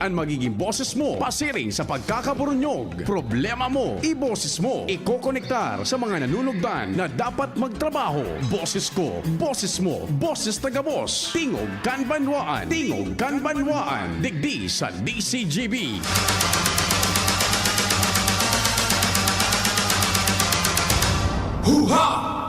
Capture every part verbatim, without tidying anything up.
An magiging boses mo, pasiring sa pagkakaburunyog. Problema mo, iboses mo. Ikokonektar sa mga nanunugdan na dapat magtrabaho. Boses ko, boses mo, boses na gabos. Tingog kan Banwaan, Tingog kan Banwaan. Digdi sa D C G B. Huha!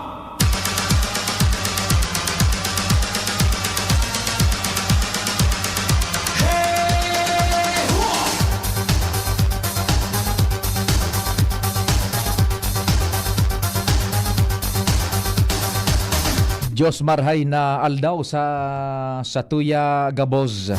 Diyos marhay na aldaw sa, sa tuya gabos.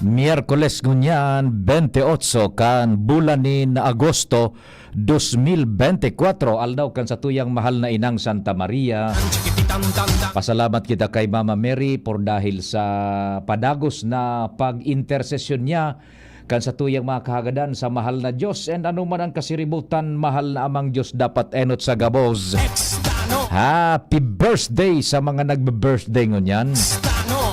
Miyerkules ngunyan, bente otso kan bulan nin Agosto, dos mil bente kwatro, aldaw kan satuyang mahal na inang Santa Maria. Pasalamat kita kay Mama Mary por dahil sa padagos na pag-intersesyon niya kan satuyang mga kahagadan sa mahal na Diyos. And ano man ang kasiributan, mahal na Amang Diyos, dapat enot sa gabos. Happy birthday sa mga nagbe-birthday ngunyan.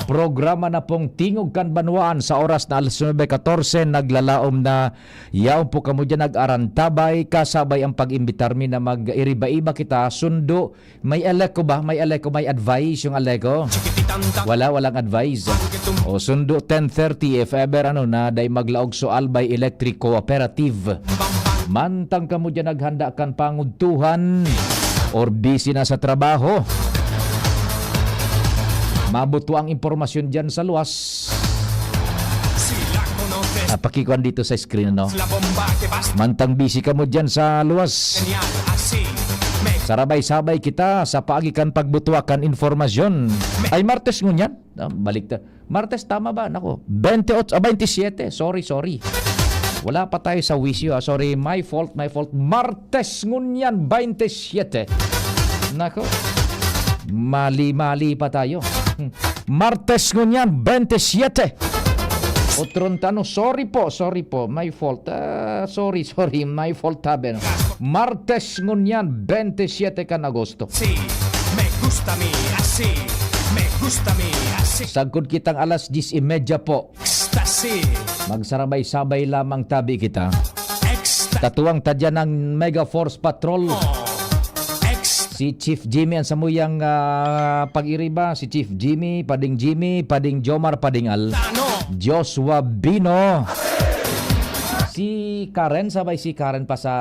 Programa na pong Tingog kan Banwaan sa oras na alas nuebe katorse, naglalaom na. Yaon po kamo diyan nag-arantabay, kasabay ang pag-imbitar mi na mag-iriba-iba kita, sundo. May Aleco ba? May Aleco, may advice yung Aleco? Wala, walang advice. O sundo ten thirty if ever ano na, dai maglaog so Albay Electric Cooperative. Mantang kamo diyan naghanda kan pangudtuhan or busy na sa trabaho. Mabuto ang impormasyon diyan sa luwas. Ah, pakikuan dito sa screen, no? Mantang busy kamo diyan sa luwas. Sarabay-sabay kita sa paagi kan pagbutuakan impormasyon. Ay, Martes ngunyan? Ah, balik ta. Martes, tama ba? Nako, bente otso, ah, bente siyete. Sorry, sorry. Wala pa tayo sa wisyo, ah. Sorry, my fault, my fault. Martes ngunyan, bente siyete. Nako. Mali-mali pa tayo. Hmm. Martes ngunyan, bente siyete. Otron tano, sorry po, sorry po, my fault. Ah, sorry, sorry, my fault, tabi, no? Martes ngunyan, bente siyete kan Agosto. Si, me gusta mi, así, me gusta mi, así. Sagkod kitang alas diyes y media po. Ecstasy. Magsarabay-sabay lamang tabi kita. Ecstasy. Tatuwang ta diyan ang Mega Force Patrol. Oh. Ex- Si Chief Jimmy ang samuyang, ah, pag-iriba, si Chief Jimmy, Pading Jimmy, Pading Jomar, Pading Al. Tano. Joshua Bino. Si Karen, sabay si Karen pa sa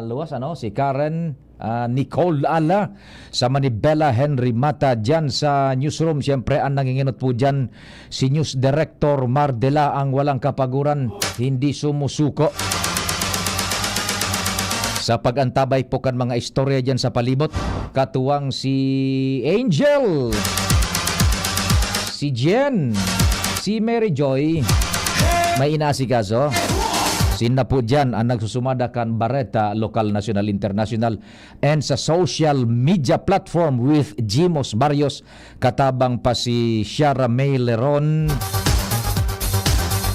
luwas, ano? Si Karen, ah, Nicole Ala, sa Manibela, Henry Mata, dyan sa newsroom. Siyempre, ang nanginginot po dyan, si News Director Mardela, ang walang kapaguran, hindi sumusuko. Sa pag-antabay po kan mga istorya dyan sa palibot, katuwang si Angel, si Jen, si Mary Joy, may inaasikaso. Sina po dyan ang nagsusumada kan Bareta, lokal, nasyonal, internasyonal, and sa social media platform with Jimos Barrios, katabang pa si Shara May Leron.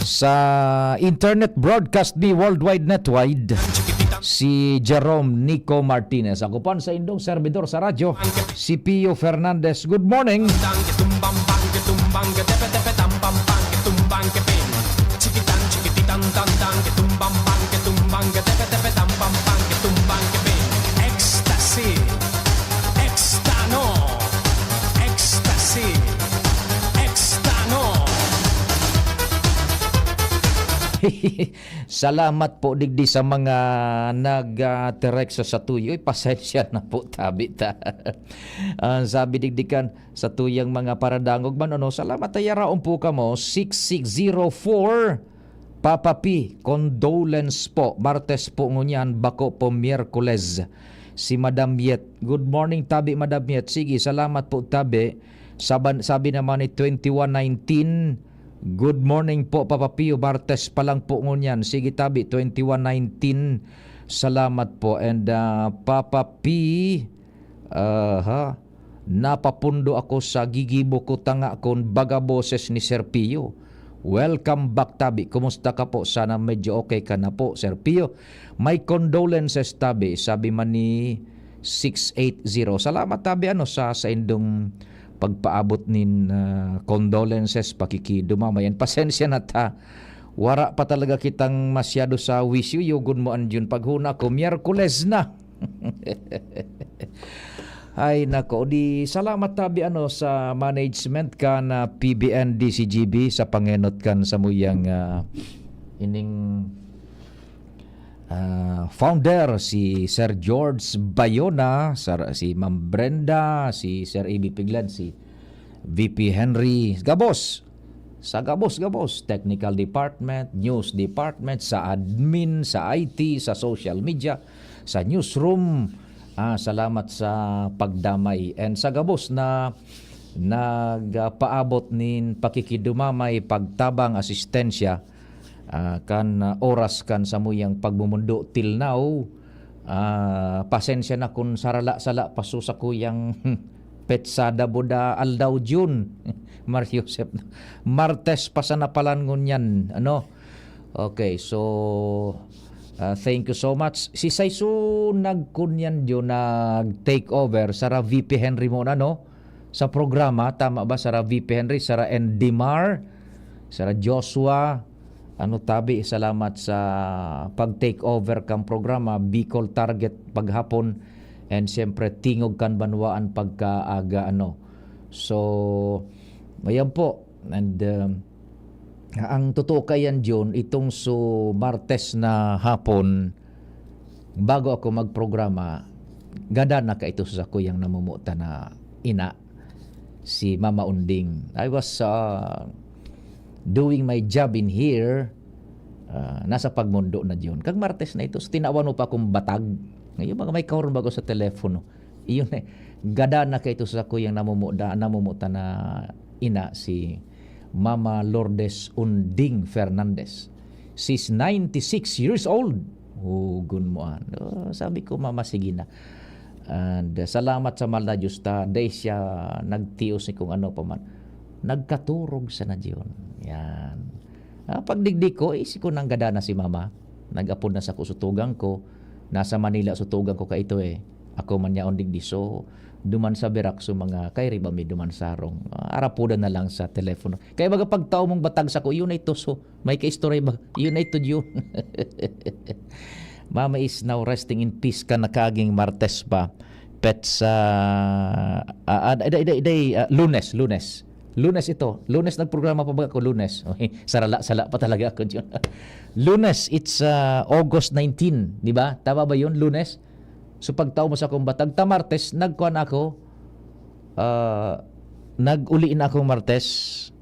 Sa internet broadcast ni Worldwide Netwide, si Jerome Nico Martinez. Ako po ang saindong servidor sa radyo, si Pio Fernandez. Good morning. Ecstasy. Extano. Ecstasy. Extano. Salamat po digdi sa mga nag, ah, text sa satuyo. Uy, pasensya na po, tabi ta. Ang sabi digdi kan satuyang mga paradangog man, ano, salamat, tayaraon po kamo, six six zero four. Papa P, condolence po. Martes po ngunyan, bako po Miyerkules. Si Madam Yet. Good morning, tabi, Madam Yet. Sige, salamat po, tabi. Saban-, sabi naman ni twenty-one nineteen, "Good morning po, Papa Pio. Martes pa lang po ngunyan." Sige, tabi, twenty-one nineteen. Salamat po. And, ah, Papa P, aha, napapundo ako sa gigibo ko, tanga kun baga boses ni Sir Pio. Welcome back, tabi. Kumusta ka po? Sana medyo okay ka na po, Sir Pio. My condolences, tabi, sabi man ni six eight zero. Salamat, tabi, ano, sa, sa indong pagpaabot nin, ah, condolences, pakikidumamay. And pasensya na ta. Wara pa talaga kitang masyado sa wisyo, yugon mo an June. Paghuna ko, Miyerkules na. Ay, nako. Di, salamat tabi, ano, sa management kan P B N D C G B sa pangenot kan samuyang, ah, ining, ah, founder, si Sir George Bayona, Sir, si Ma'am Brenda, si Sir A B Piglad, si V P Henry. Gabos! Sa gabos-gabos, technical department, news department, sa admin, sa I T, sa social media, sa newsroom. Ah, salamat sa pagdamay. And sa gabos na nagpaabot nin pakikidumamay, pagtabang, asistensya, ah, kan, ah, oras kan samuyang pagmumundo till now, ah, pasensya na kun sarala-sala pa so sakuyang petsada buda aldaw June. Mar Joseph, Martes pa sana palan ngunyan, ano? Okay, so, ah, thank you so much. Si Saiso nagkunyan June, nag-take over, sara V P Henry muna, no? Sa programa, tama ba? Sara V P Henry, sara N D Mar, sara Joshua, ano tabi, salamat sa pag-take over kang programa, Bicol Target paghapon, and siyempre, Tingog kan Banwaan pagkaaga, ano. So, ayan po. And, um, ang totoo kayan, June, itong so Martes na hapon, bago ako magprograma, gada na kaito sa sakuyang namumuta na ina, si Mama Unding. I was, uh, doing my job in here, ah, nasa pagmundo na diyon. Kag Martes na ito, so tinawan mo pa akong batag. Ngayon, mga may kaoron bago sa telepono. Iyon eh, gada na kaito sa sakuyang namumuda, namumuta na ina, si Mama Lourdes Unding Fernandez. She's ninety-six years old. Hugon mo an. Oh, sabi ko, "Mama, sige na." And, uh, salamat sa mahal na Diyos ta, dahil siya nagtios ni kung ano pa man. Nagkaturog sa na Diyon. Yan. Ah, pagdigdi ko, isi ko nang gada na si Mama. Nag-apod na sa ko sa tugang ko. Nasa Manila sa tugang ko kaito eh. Ako man yaon digdi. So, duman sa Virac, so mga kairiba mi duman sa harong. Ah, arapudan na lang sa telepono. Kaya baga pagtao mong batag sa ko, yun ay tuso. May kaistorya ba? Yun ay tudyo. Mama is now resting in peace ka na kaging Martes pa. Petsa, ah, ah, day, day, day, ah, Lunes, Lunes. Lunes ito. Lunes nagprograma pa ba ako? Lunes. Sarala-sala pa talaga ako diyan. Lunes, it's, ah, August nineteen, di ba? Tama ba yun? Lunes? So, pagtao mo sa akong batag, ta Martes, nagkuhan ako, ah, nag-uli na akong Martes.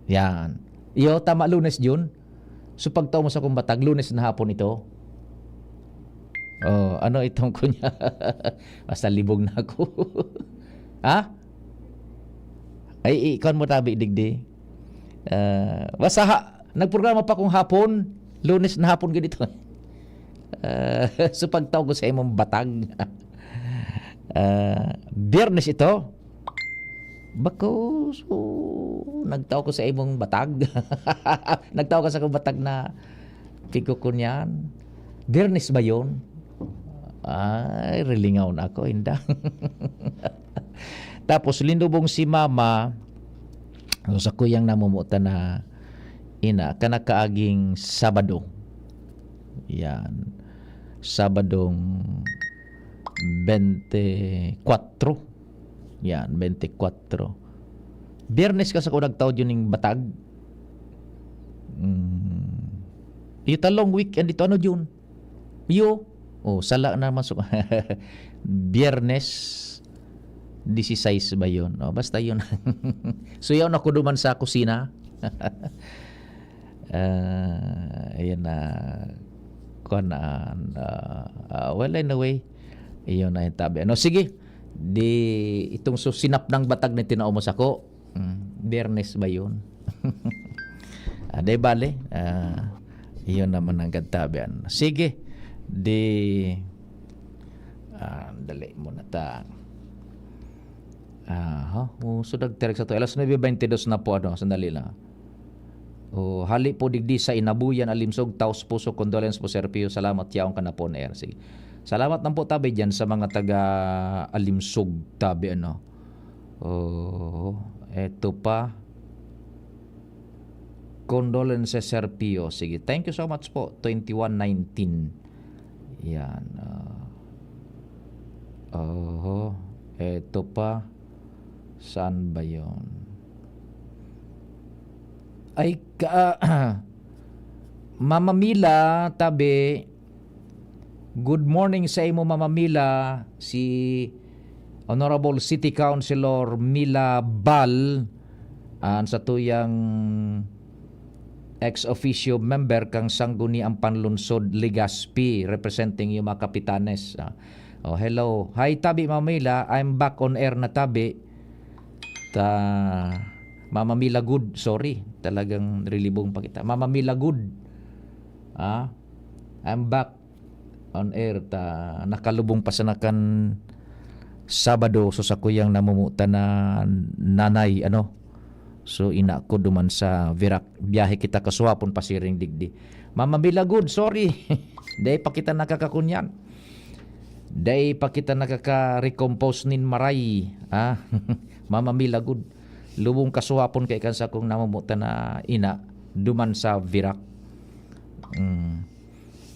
Yan. Iyo, tama, Lunes, June. So, pagtao mo sa akong batag, Lunes na hapon ito. Oh, ano itong kunya? Basta libog na ako. Ha? Ay, ikuan mo tabi, digdi. Ah, basta ha, nagprograma pa kong hapon, Lunes na hapon ganito. Ah, so pagtao ko sa imong batag. Ah, Biyernes ito. Bako, so, nagtao ko sa imong batag. Nagtao ka sa akong batag na pigkukon yan. Biyernes ba yun? Ay, rilingaw na ako, inda. Tapos, linubong si Mama, so, sa kuyang namumuta na ina, kanakaaging Sabado. Yan. Sabadong twenty-four. Yan, twenty-four. Biyernes ka sa ko nagtao yun yung batag. Mm. Ito long weekend ito, ano yun? Yo. Oh, sala na naman. So, Biyernes, disisais ba yun? Oh, basta yun. So, yun ako duman sa kusina. Ah, ayan na. Kuwan na, ah, ah, well, anyway, iyon na yung tabi. Ano, sige, di itong susinap ng batag na tinao mo sako. Mm, Biyernes ba yun? Ah, di bale. Ah, iyon naman ang gatabian. Sige, di, ah, dali muna ta. Aha, oh, so nagtext sa to. Alas nuebe beintidos na po, ano, sandali lang. Oh, hali po digdi sa Inabuyan, Alimsog, taos puso, condolence po, Sir Pio. Salamat, yaong ka na po on air. Sige. Salamat lang po tabi dyan sa mga taga Alimsog tabi, ano. Oh, eto pa. Condolences, Sir Pio. Sige, thank you so much po. Twenty-one nineteen. Yan. Ah. Oho. Eto pa. Saan ba yon? Ay, ka, Mama Mila, tabi. Good morning sa imo, Mama Mila. Si Honorable City Councilor Mila Bal, an satuyang ex officio member kan Sangguniang Panlunsod Legazpi, representing Yuma Capitanes. Ah, oh, hello. Hi, tabi, Mama Mila. I'm back on air na, tabi. Ta, Mama Mila Good, sorry. Talagang rilibong pa kita. Mama Mila Good. Ah, I'm back on air. Ta, nakalubong pa sana kan Sabado, so sakuyang namumutan na nanay, ano. So, ina ko duman sa Virac. Biyahe kita kasuhapon pasiring digdi. Mama Mila Good, sorry. Dai pa kita nakakakunyan. Dai pa kita nakaka-recompose nin maray. Ah, Mama Mila Good. Lubong kasuhapon kay kan sakong namumutan na ina duman sa Virac. Mm.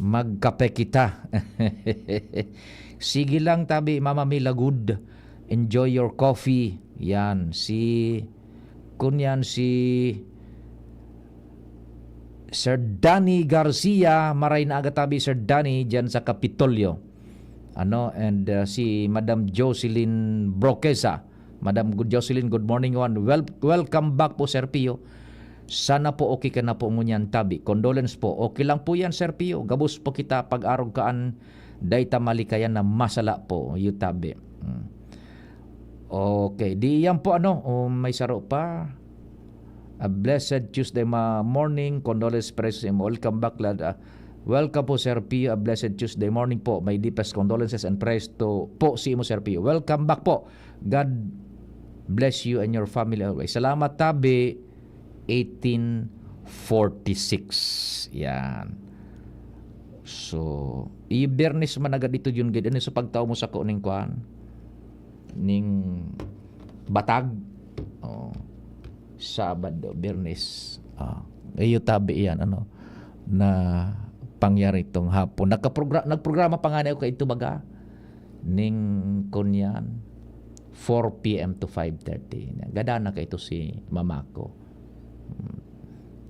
Magkape kita. Sige lang, tabi, Mama Mila Good. Enjoy your coffee. Yan, si, kunyan, si Sir Danny Garcia, maray na aga, tabi, Sir Danny, dyan sa Kapitolyo. Ano, and, uh, si Madam Jocelyn Broquesa. Madam Good Jocelyn, good morning, one. Wel-, welcome back po, Sir Pio. Sana po okay ka na po ngunyan, tabi. Condolence po. Okay lang po yan, Sir Pio. Gabos po kita pag-arog kaan. Dai ta malikayan na masala po, yu tabi. Hmm. Okay. Di yan po, ano, o, may saro pa. A blessed Tuesday ma-, morning. Condolence, prayers sa imo. Welcome back, lad. Ah, welcome po, Sir Pio. A blessed Tuesday morning po. My deepest condolences and prayers to po si imo, Sir Pio. Welcome back po. God bless you and your family always. Salamat, tabi. Eighteen forty-six. Yan. So, i-Biyernes man agad ito, Jun, gid. Ano sa pagtao mo sa ko ning kwan? Ning batag? Oh. Sabado, Biyernes. Ah, iyo tabi iyan, ano, na pangyari itong hapon. Nagkaprogra-, nagprograma pa nga na ako kaito baga. Ning kunyan, four P M to five thirty. Gada na kaito si mama ko. Hmm.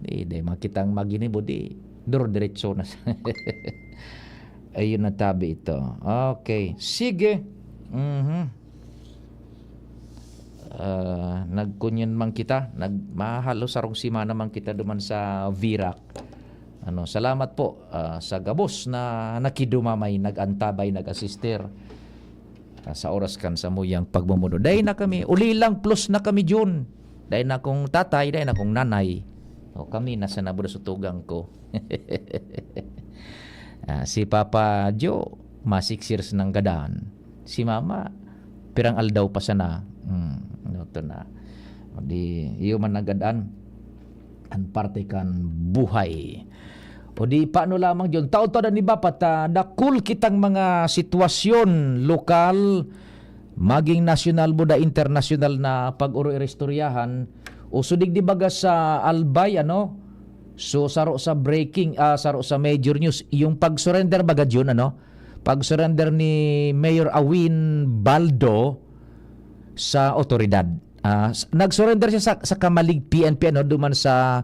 Di, di makitang maginibo, di, duro diretso na sa ayun na tabi ito. Okay, sige. Mhm. Ah, nagkunyan man kita, nag-, mahalo sarong semana man kita duman sa Virac. Ano, salamat po, ah, sa gabos na nakidumamay, nag-antabay, nag-asister, ah, sa oras kan samuyang pagmumuno. Dai na kami, uli lang plus na kami, Jun. Dai na akong tatay, dai na akong nanay. O, kami nasa nabuda sa tugang ko. Ah, si Papa Joe, ma six years nang gadan. Si Mama, pirang aldaw pa sana. Hmm, ano to na. O di, iyo man nagadan. An parte kan buhay. O di, paano lamang yun? Taon-taon na ni Bapa, ta, dakul kitang mga sitwasyon, lokal, maging nasyonal, buda internasyonal na pag-oro-iristoryahan. Uso digdi baga sa Albay, ano? So, saro sa breaking, ah, saro sa major news, yung pag-surrender baga yun, ano? Pag-surrender ni Mayor Awin Baldo sa otoridad. Ah, s-, nag-surrender siya sa, sa Camalig P N P, ano, duman sa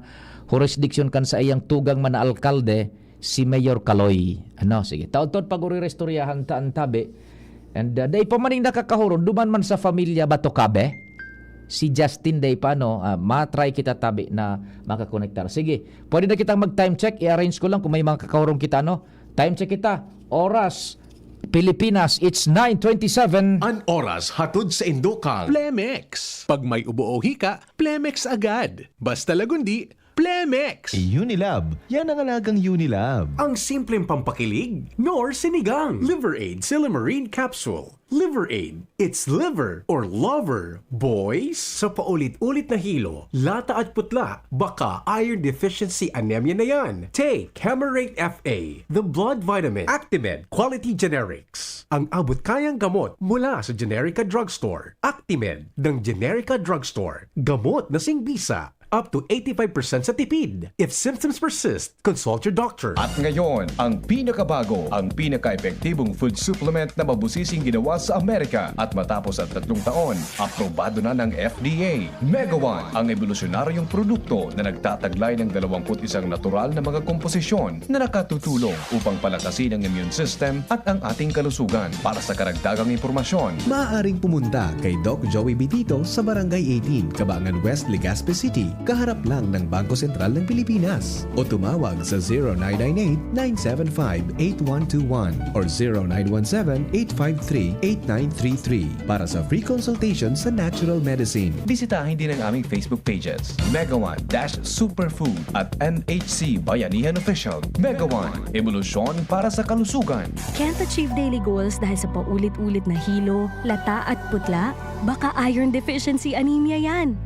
jurisdiction kan sa iyang tugang man na alkalde, si Mayor Kaloy. Ano, sige. Taon-taon pag-uri-restoryahan ta an tabi. And, uh, dai pa maning nakakahuron, duman man sa familia Batocabe. Si Justin dai pa, no? Ah, matry kita tabi na makakonektar. Sige, pwede na kitang mag-time check. I-arrange ko lang kung may mga kakahuron kita, no? Time check kita. Oras, Pilipinas, it's nine twenty-seven. An oras hatod sa Indokang Plemex. Pag may ubo o hika, Plemex agad. Basta lagundi, Plemex! Unilab. Yan ang alagang Unilab. Ang simpleng pampakilig, nor sinigang. Liver Aid Silimarine Capsule. Liver Aid. It's liver or lover, boys. Sa paulit-ulit na hilo, lata at putla, baka iron deficiency anemia na yan. Take Camerate F A, the blood vitamin. Actimed Quality Generics. Ang abot kayang gamot mula sa Generica Drugstore. Actimed ng Generica Drugstore. Gamot na singbisa. up to eighty-five percent sa tipid. If symptoms persist, consult your doctor. At ngayon, ang pinakabago, ang pinaka-epektibong food supplement na mabusising ginawa sa Amerika at matapos ang tatlong taon, aprobado na ng F D A. Mega One, ang ebolusyonaryong produkto na nagtataglay ng dalawampu't isang natural na mga komposisyon na nakatutulong upang palakasin ang immune system at ang ating kalusugan. Para sa karagdagang impormasyon, maaaring pumunta kay Doc Joey Bitito sa Barangay eighteen, Cabangan West, Legazpi City, kaharap lang ng Bangko Sentral ng Pilipinas. O tumawag sa zero nine nine eight, nine seven five, eight one two one or zero nine one seven, eight five three, eight nine three three para sa free consultation sa natural medicine. Bisitahin din ang aming Facebook pages, Mega One dash Superfood at N H C Bayanihan Official. Mega One, ebolusyon para sa kalusugan. Can't achieve daily goals dahil sa paulit-ulit na hilo, lata at putla? Baka iron deficiency anemia yan.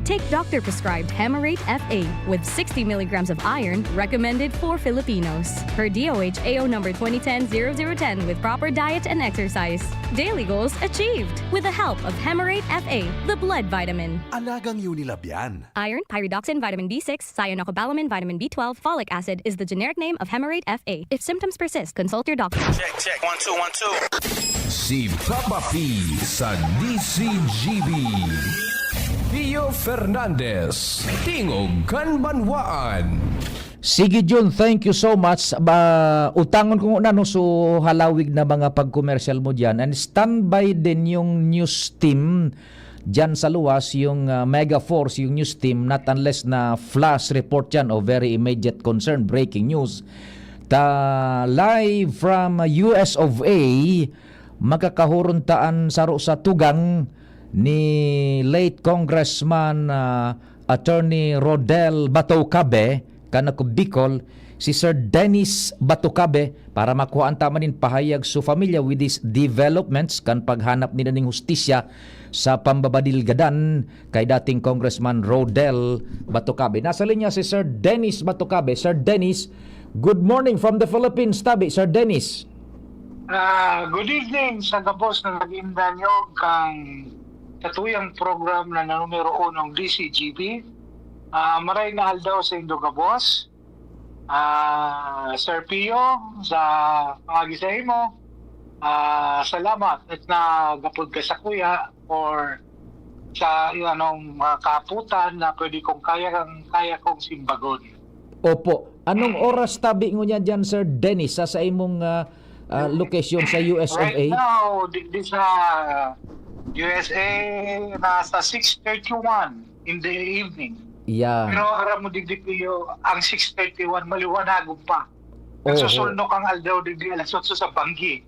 Take doctor-prescribed Hemarate F A with sixty milligrams of iron, recommended for Filipinos, per D O H A O number twenty ten zero zero ten, with proper diet and exercise. Daily goals achieved with the help of Hemarate F A, the blood vitamin. Alagang Unilab yan. Iron, pyridoxine, vitamin B six, cyanocobalamin, vitamin B twelve, folic acid is the generic name of Hemarate F A. If symptoms persist, consult your doctor. Check, check. One, two, one, two. Si Papa P sa D C G B. Pio Fernandez, Tingog kan Banwaan. Sige, Jun, thank you so much. Ba, utangon ko na, no, so halawig na mga pag-commercial mo diyan. And standby din yung news team diyan sa luwas, yung, ah, Mega Force, yung news team, not unless na flash report yan o very immediate concern, breaking news. Ta, live from U S of A, makakahuron taan saro sa tugang ni late Congressman, ah, Attorney Rodel Batocabe, kan ako Bicol, si Sir Dennis Batocabe, para makuhaan ta man nin pahayag so familiar with these developments kan paghanap nila ning hustisya sa pambabadil gadan kay dating Congressman Rodel Batocabe. Nasa linya si Sir Dennis Batocabe. Sir Dennis, good morning from the Philippines, tabi, Sir Dennis. Ah, good evening sa gabos na nag-inda nyo kang katuyang program na numero unong D C G B. Ah, maray na aldaw sa indo gabos. Ah, Sir Pio, sa pangagi sa imo, ah, salamat at nagapod ka sa kuya for sa anong mga kaputan na pwede kong kaya, kaya kong simbagon. Opo. Anong oras tabi ngunyan diyan, Sir Dennis, sa, sa imong, ah, ah, lokasyon sa U S of A? Right now, digdi sa U S A, nasa six thirty-one in the evening. Yeah. Pero aram mo, digdi, Pio, ang six thirty-one, maliwanagon pa. Oho. Nagsusulnok ang aldaw digdi alas otso sa banggi.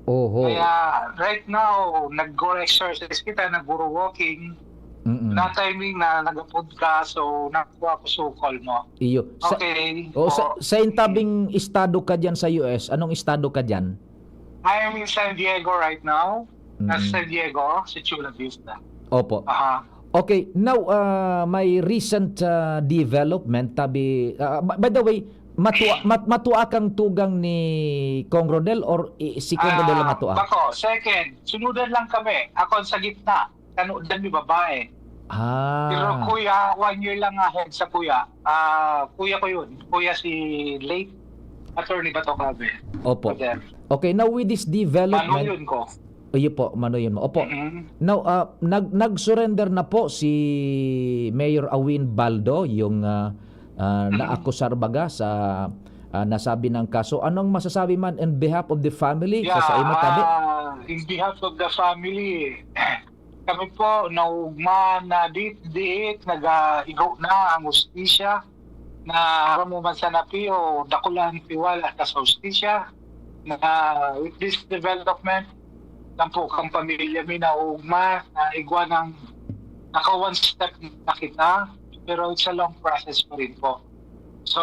Oho. Kaya right now, nag-go exercise kita, nag-go walking. Mm-mm. Na timing na nagapod ka, so nakuha ko so call mo. Iyo. Sa, Okay. o, sa, Oo. sa intabing estado ka diyan sa U S, anong estado ka diyan? I am in San Diego right now. Nasa Mm. San Diego, sa Chula Vista. Opo. Aha. Okay, now, ah, may recent, ah, development, tabi, ah, by, by the way, matua, mat, matua kang tugang ni Cong Rodel or i, si Cong Rodel ang Ah, matua? Bako, second. Sunudan lang kami. Ako ang sa gitna. Kanodan mi babae. Ah. Pero kuya, one year lang ahead sa kuya. Ah, kuya ko yun. Kuya si late Attorney Bato Cabe. Opo. Brother. Okay, now with this development, Manoyon ko. Iyo po, manoyon mo. Opo. Mm-mm. Now, ah, nag-, nag-surrender na po si Mayor Awin Baldo, yung, ah, ah, Mm-mm. naakusar baga sa, ah, nasabi ng kaso. Anong masasabi man in behalf of the family sa, sa imo tabi? Ah, in behalf of the family, kami po, naugma na dit, dit, nag-igo na ang hustisya. Na aram mo man sana, Pio, dakula ang tiwala ka sa hustisya. Na with this development, lang po kang pamilya mi naugma, na igwa ng naka one step na kita, pero it's a long process pa rin po. So,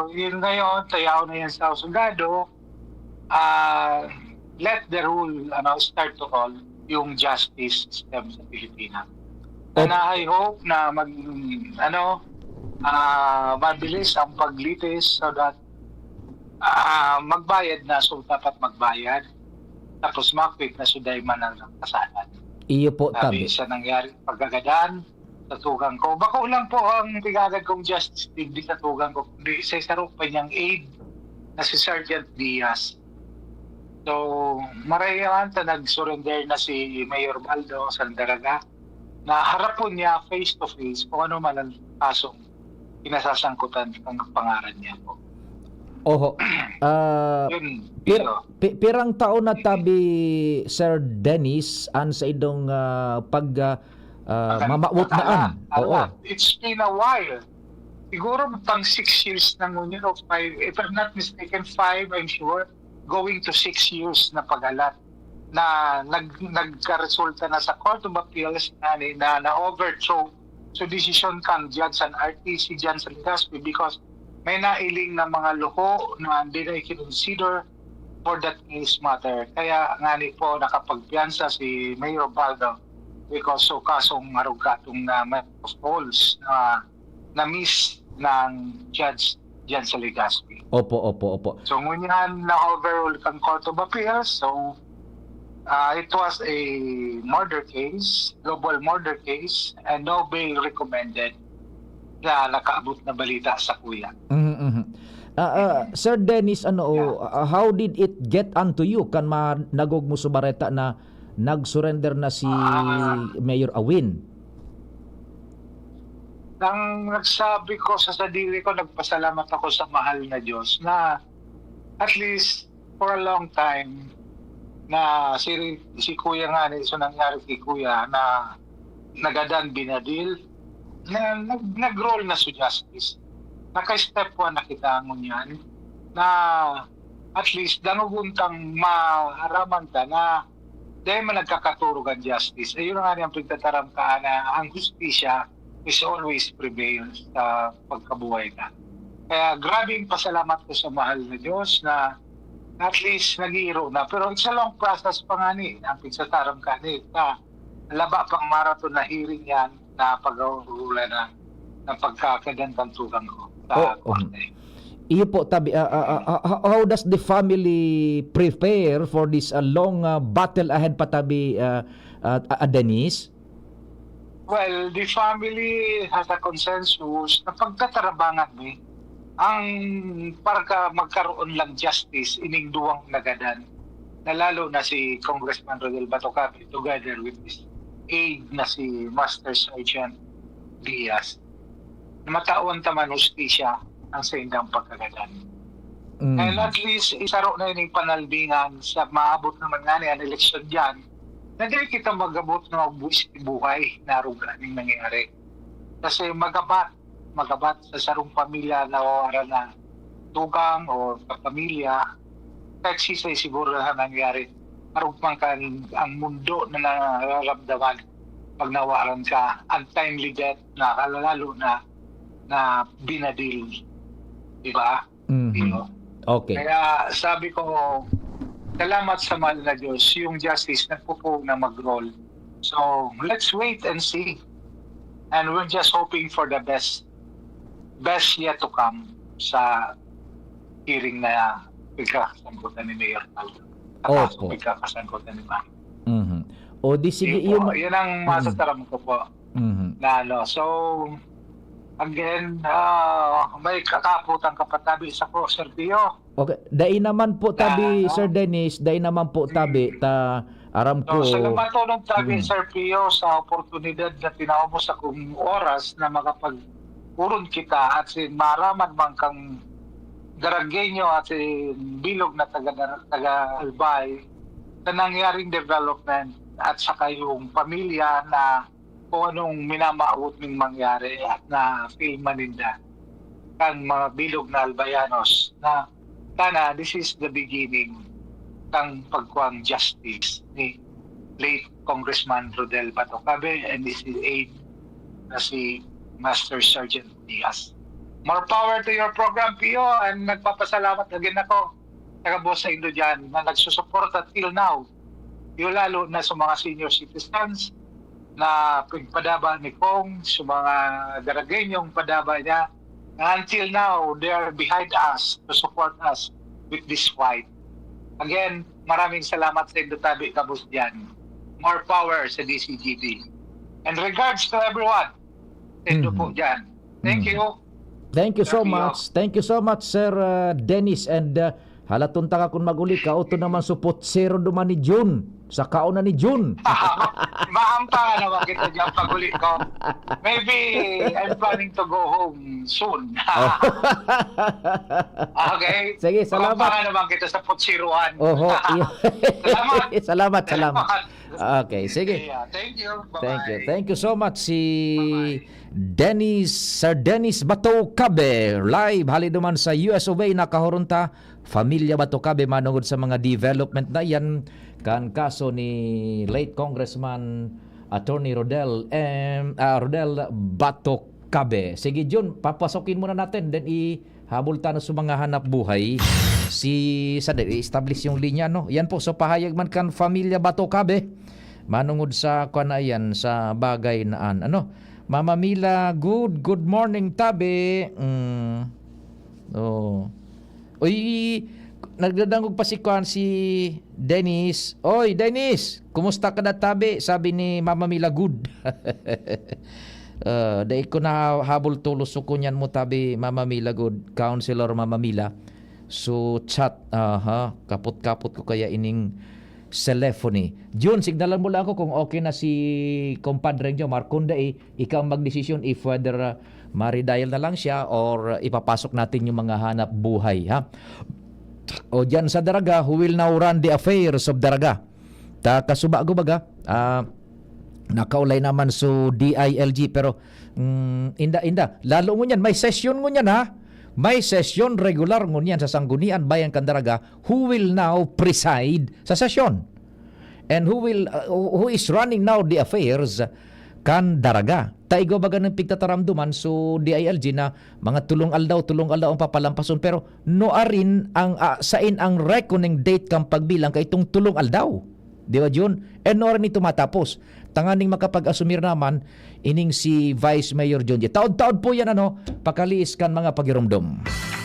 yun ngayon, tayaw na yan sa husgado, ah, let the rule, ano, start to call yung justice system sa Pilipinas. Op- And I hope na mag, ano, ah, mabilis ang paglitis so that, ah, magbayad na, so dapat magbayad. Tapos makwit na so dai man ang kasalan. Iyo po, Sabi tabi. sa nangyari pagkagadan, sa tugang ko. Bako lang po ang tigagad kong justice digdi sa tugang ko, kundi sa saro pa niyang aide na si Sergeant Diaz. So, marayawan ta nag-surrender na si Mayor Baldo Sandaraga na harapon niya face to face kung ano man ang kasong kinasasangkutan ng pangaran niya po. Oho. Ah, Yun, pir, yun. pi- pirang taon na tabi, Sir Dennis, an sa idong ah, pag ah, ah, mamawot na an. A Oo. lot. It's been a while. Siguro pang six years na ngunyan o five. If I'm not mistaken, five, I'm sure. Going to six years na pag-alat na nag, nagkaresulta na sa Court of Appeals na, na, na overthrow. So, decision kan Judge San R T C dyan sa Legazpi because may nailing na mga luho na hindi na i-consider for that case matter. Kaya nga ni po nakapagpiyansa si Mayor Baldo because so kasong marugatong na may false na na-miss ng judge dyan sa Legazpi. Opo, opo, opo. So, ngunyan na-overrule kang Court of Appeals. So, uh, it was a murder case, double murder case, and no bail recommended na nakaabot na balita sa kuya. Mhm, mhm. Ah, ah, Sir Dennis, ano, Yeah. ah, how did it get onto you kan ma nagog mo sa bareta na nag-surrender na si Ah. Mayor Awin? Nang nagsabi ko sa sadili ko, nagpasalamat ako sa mahal na Diyos na at least for a long time na si, si Kuya nga, ni so nangyari kay Kuya na nagadan binadil, na nag, nag-roll na si justice. Naka-step one na kita ngunyan na at least dangogon tang maaraman ta na dahil man nagkakaturog ang justice. Ayun nga ang pagtataram ka na ang hustisya is always prevail sa pagkabuhay na. Kaya grabing pasalamat ko sa mahal na Diyos na at least nag-iiro na. Pero it's a long process pa nga ni, ang pagtataram ka ni, na laba pang marathon na hearing yan na pag-uulan na ng pagkakagandahan tugang ko sa Oh, korte. Iyo po, tabi, ah, ah, ah, ah, how does the family prepare for this ah, long ah, battle ahead pa tabi, ah, ah, ah, Denise? Well, the family has a consensus na pagtatarabangan mi ang para magkaroon lang justice ining duwang nagadan, na lalo na si Congressman Rodel Batocabe together with his aide na si Master Sergeant Diaz, na matawan ta man hustisya ang saindang pagkagadan. Mm. And at least, isaro na ining panalbingan sa maabot naman nga ni ang eleksyon dyan, na dili kita magabot na magbuwis buhay na aruga ning nangyari. Kasi magabat, magabat sa sarong pamilya na wala na tugang o kapamilya, kahit sisay siguro na nangyari. Arog man kan ang mundo na nararamdaman pag nawaran ka, untimely death na kalalalo na na binadil. Di ba? Mhm. Iyo. Okay. Kaya sabi ko, salamat sa mahal na Diyos, yung justice nagpupo na mag-roll. So, let's wait and see. And we're just hoping for the best, best yet to come sa hearing na pagkakasangkutan ni Mayor Aldo. At Opo. Pagkakasangkutan ni Mayor. Mhm. O di sige, Yun po, yung... yun ang masasaram ko po. Mhm. Na ano, so, again, ah, may kakaputan kapatabi sa ko, Sir Pio. Okay, dai naman po tabi, Ah, Sir Dennis, dai naman po tabi ta aram ko. So, salamat po nung tabi, Mm. Sir Pio, sa oportunidad na tinaw mo sa kong oras na makapag-uron kita at si maraman man kang Daragueño at si bilog na taga, taga Albay sa nangyaring development at sa kayong pamilya na kung anong minamawot ning mangyari at na-feel man ninda kan mga bilog na Albayanos na sana this is the beginning kang pagkuang justice ni late Congressman Rodel Batocabe and his aide na si Master Sergeant Diaz. More power to your program, Pio, and nagpapasalamat again ako sa gabos sa indo dyan na nagsusuporta till now. Yung lalo na sa mga senior citizens na pagpadaba ni Kong, sa mga Daragueñong padaba niya, na until now, they are behind us to support us with this fight. Again, maraming salamat sa indo tabi, gabos dyan. More power sa D C G B. And regards to everyone, Tendo Mhm. po dyan. Thank Mhm. you. Thank you so Thank you. much. Thank you so much, Sir uh, Dennis. And uh, hala, tunta ka kung mag-uli ka, uto naman sa putsero duman ni Jun. Sa kaon na ni Jun. Maampangan naman kita dyan pag-uli ko. Maybe I'm planning to go home soon. Oh. Okay? Sige, salamat. Maampangan naman kita sa putsiruan. Oho. Iyo. Salamat. Salamat, salamat. Okay, sige. Yeah, thank you. Bye-bye. Thank you. Thank you so much si Dennis, Sir Dennis Bato Cabe, live hali duman sa U S of A, nakahuron ta, Familia Bato Cabe, manungod sa mga development na yan, kan kaso ni late Congressman Attorney Rodel, em, ah, Rodel Bato Cabe. Sige, Jun, papasokin muna natin, then ihabol tayo sa mga hanap buhay. Si, sandali, i-establish yung linya, no? Yan po, so pahayag man kan Familia Bato Cabe, manungod sa, kuwan na yan, sa bagay na an-, ano? Mama Mila, good, good morning, Tabe. Mm. Oh. Uy, nagdadangog pa si, kuwan, si Dennis. "Oy, Dennis, kumusta ka na, Tabe?" sabi ni Mama Mila, "Good." Ah, dai ko na habol tulos so kunyan mo, Tabe, Mama Mila, good. Counselor Mama Mila. So, chat, aha, kapot-kapot ko kaya ining cellphone. Jun, signalan mo lang ako kung okay na si compadre Jomar. Kung dai, ikaw ang magdesisyon if whether uh, maridial na lang siya or uh, ipapasok natin yung mga hanap buhay, ha? O dyan sa Daraga, who will now run the affairs of Daraga? Ta kasuba ko baga, ah, nakaulay naman so D I L G, pero mm, inda, inda. Lalo ngunyan, may sesyon ngunyan, ha? May sesyon regular ngunyan sa Sanggunian Bayan kan Daraga, who will now preside sa sesyon. And who will uh, who is running now the affairs kan Daraga. Ta igwa baga ng pigtataramduman so D I L G na mga tulong aldaw, tulong aldaw ang papalampason, pero nuarin ang ah, sain ang reckoning date kan pagbilang kaitong tulong aldaw. Di ba, Jun? And nuarin ito matapos. Tanganing makapag-asumir naman ining si Vice Mayor Junjie. Taod-taod po yan, ano, pakaliis kan mga pagirumdom.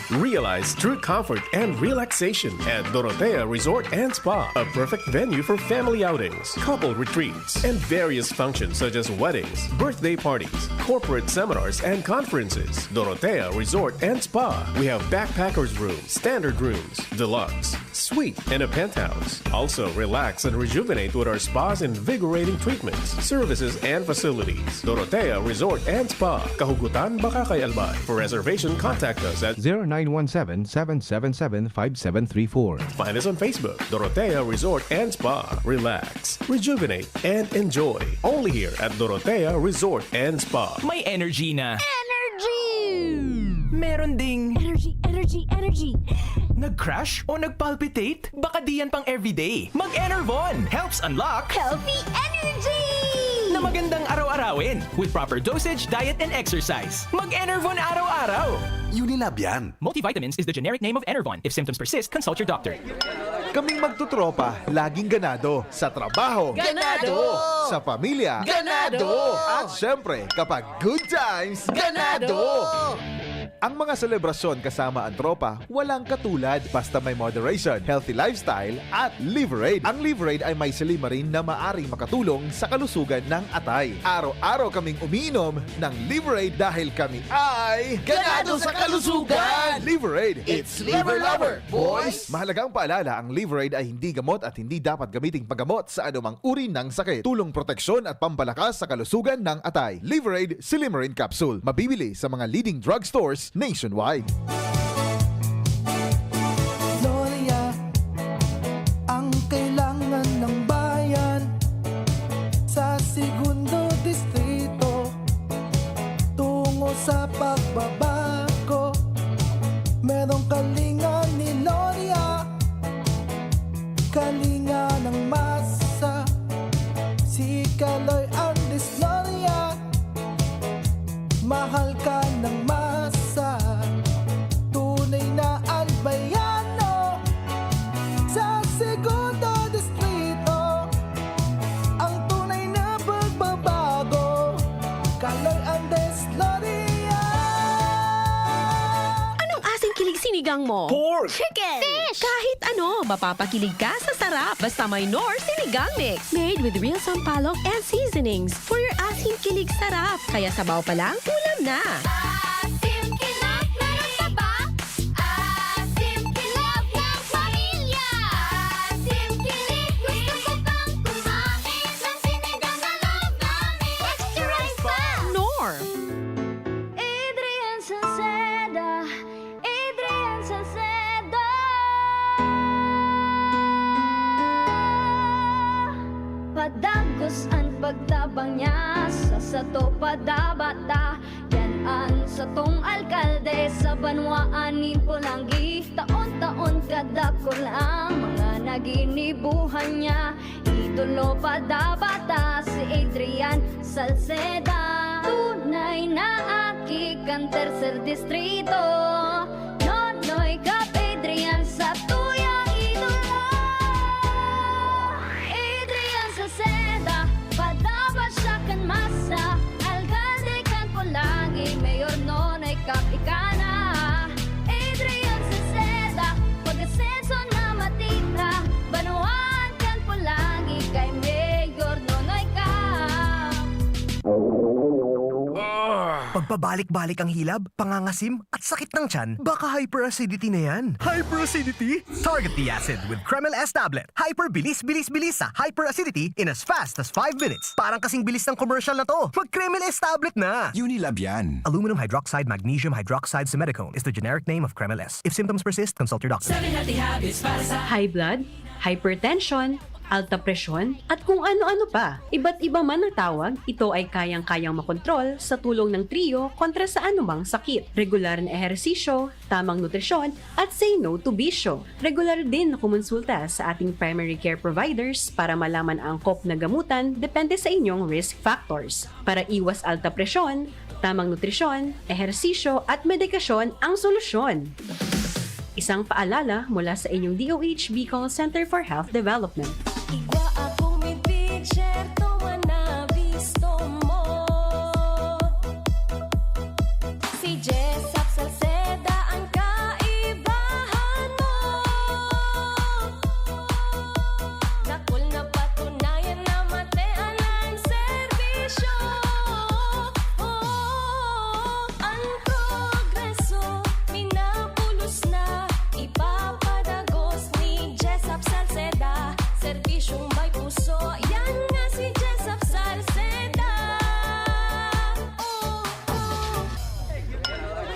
Realize true comfort and relaxation at Dorotea Resort and Spa, a perfect venue for family outings, couple retreats, and various functions such as weddings, birthday parties, corporate seminars, and conferences. Dorotea Resort and Spa. We have backpackers room, standard rooms, deluxe, suite, and a penthouse. Also, relax and rejuvenate with our spa's invigorating treatments, services, and facilities. Dorotea Resort and Spa, Kahugutan, Bacacay, Albay. For reservation, contact us at zero nine one seven, seven seven seven, five seven three four. Find us on Facebook, Dorotea Resort and Spa. Relax, rejuvenate, and enjoy. Only here at Dorotea Resort and Spa. May energy na. Energy! Meron ding Energy, energy, energy! nag-crash o nag-palpitate? Baka di yan pang everyday. Mag-Enervon helps unlock Healthy energy! na magandang araw-arawin with proper dosage, diet, and exercise. Mag-Enervon araw-araw. Unilab yan. Multivitamins is the generic name of Enervon. If symptoms persist, consult your doctor. Kaming magtutropa, laging ganado. Sa trabaho. Ganado! Sa pamilya. Ganado! At syempre, kapag good times, ganado! Ang mga selebrasyon kasama ang tropa, walang katulad. Basta may moderation, healthy lifestyle, at Liverade. Ang Liverade ay may silymarin na maaring makatulong sa kalusugan ng atay. Araw-araw kaming umiinom ng Liverade dahil kami ay Ganado sa kalusugan! Liverade, it's liver lover, boys! Mahalagang paalala, ang Liverade ay hindi gamot at hindi dapat gamiting paggamot sa anumang uri ng sakit. Tulong proteksyon at pampalakas sa kalusugan ng atay. Liverade Silymarin Capsule. Mabibili sa mga leading drugstores nationwide. Gloria, ang kailangan ng bayan sa Segundo Distrito. Tungo sa pagbabago, merong kalinga ni Gloria. Kalinga ng masa, si Kaloy Andes Gloria. Mahal ka ng masa, tunay na Albayano. Sa Segundo Distrito, ang tunay na pagbabago, Kaloy Andes Gloria. Anong asing kilig sinigang mo? Pour Chicken! Fish! Kahit ano, mapapakilig ka sa sarap. Basta may Knorr Sinigang Mix. Made with real sampalok and seasonings for your asim kilig sarap. Kaya sabaw pa lang, ulam na. Asim kilig, meron ka ba? Asim kilig ng pamilya. Asim kilig, gusto ko pang kumain ng sinigang na love namin. Extra rice pa! Knorr! Adrian Salceda, Adrian Salceda. Padagos an pagtabang niya sa sato padabata. Yan an satong alkalde sa banwaan nin Polangui. Taon-taon kadakul ang mga naginibuhan niya. Idolo padabata si Adrian Salceda. Tunay na aki kan tercer distrito. Nonoy Cap Adrian sa tuyang idolo. Adrian Salceda, padaba siya kan masa. Alkalde kan Polangui, Mayor Nonoy Cap ika na. Adrian Salceda, pag-asenso na matira. Banwaan kan Polangui kay Mayor Nonoy Cap. Pagpabalik-balik ang hilab, pangangasim, at sakit ng tiyan, baka hyperacidity na yan. Hyperacidity? Target the acid with Kremil S tablet. Hyper bilis, bilis, bilis sa hyperacidity in as fast as five minutes. Parang kasing bilis ng commercial na to. Mag Kremil S tablet na! Unilab yan. Aluminum hydroxide magnesium hydroxide simethicone is the generic name of Kremil S. If symptoms persist, consult your doctor. Seven healthy habits para sa high blood, hypertension, alta presyon, at kung ano-ano pa. Iba't iba man ang tawag, ito ay kayang-kayang makontrol sa tulong ng Trio kontra sa anumang sakit. Regular na ehersisyo, tamang nutrisyon, at say no to bisyo. Regular din na kumonsulta sa ating primary care providers para malaman ang angkop na gamutan depende sa inyong risk factors. Para iwas alta presyon, tamang nutrisyon, ehersisyo at medikasyon ang solusyon. Isang paalala mula sa inyong D O H Bicol Center for Health Development. Igwa akong may picture, tuman na bisto mo. Si Jessop Salceda ang kaibahan mo. Dakul na patunayan na matean ang serbisyo. Oh, ang progreso minapulos na. Ipapadagos ni Jessop Salceda. Serbisyong may puso, yan nga si Jessop Salceda. Oh, oh.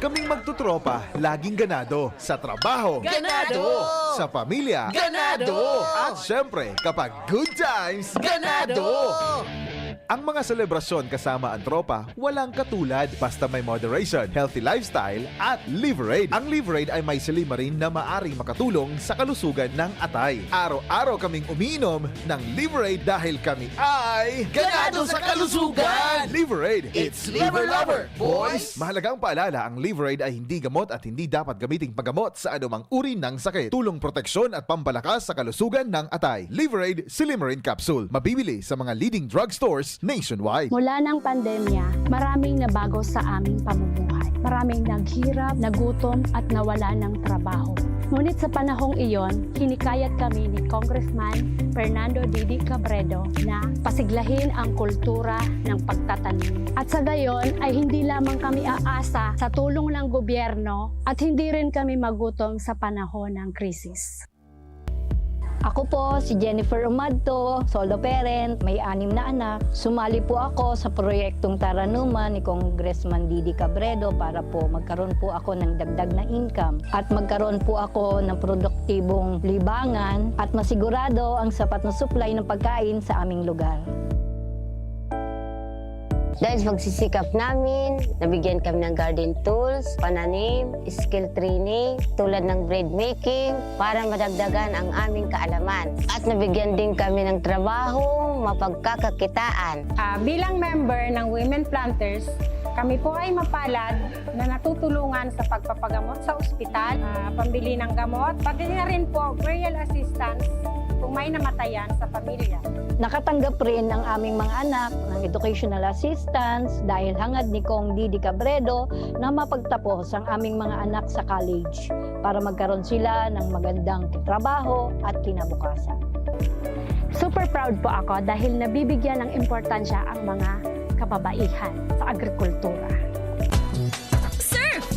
Kaming magtotropa, laging ganado. Sa trabaho, Ganado! Sa pamilya, Ganado! At syempre, kapag good times, Ganado! Ang mga selebrasyon kasama ang tropa, walang katulad basta may moderation, healthy lifestyle, at Liverade. Ang Liverade ay may silymarin na maaring makatulong sa kalusugan ng atay. Araw-araw kaming umiinom ng Liverade dahil kami ay Ganado sa kalusugan! Liverade! It's Liver Lover, boys! Mahalagang paalala, ang Liverade ay hindi gamot at hindi dapat gamiting paggamot sa anumang uri ng sakit. Tulong proteksyon at pampalakas sa kalusugan ng atay. Liverade Silymarin Capsule. Mabibili sa mga leading drugstores nationwide. Mula ng pandemya, maraming nabago sa aming pamumuhay. Maraming naghirap, nagutom at nawala ng trabaho. Ngunit sa panahong iyon, hinikayat kami ni Congressman Fernando Didi Cabredo na pasiglahin ang kultura ng pagtatanim. At sa gayon ay hindi lamang kami aasa sa tulong ng gobyerno at hindi rin kami magutom sa panahon ng krisis. Ako po si Jennifer Umadto, solo parent, may anim na anak. Sumali po ako sa proyektong Taranuman ni Congressman Didi Cabredo para po magkaroon po ako ng dagdag na income at magkaroon po ako ng produktibong libangan at masigurado ang sapat na supply ng pagkain sa aming lugar. Dahil sa pagsisikap namin, nabigyan kami ng garden tools, pananim, skill training, tulad ng bread making, para madagdagan ang aming kaalaman. At nabigyan din kami ng trabaho, mapagkakakitaan. Ah, bilang member ng Women Planters, kami po ay mapalad na natutulungan sa pagpapagamot sa ospital, ah, pambili ng gamot, pati na rin po burial assistance. Kung may namatayan sa pamilya. Nakatanggap rin ang aming mga anak ng educational assistance dahil hangad ni Cong Didi Cabredo na mapagtapos ang aming mga anak sa college para magkaroon sila ng magandang trabaho at kinabukasan. Super proud po ako dahil nabibigyan ng importansya ang mga kababaihan sa agrikultura. Surf!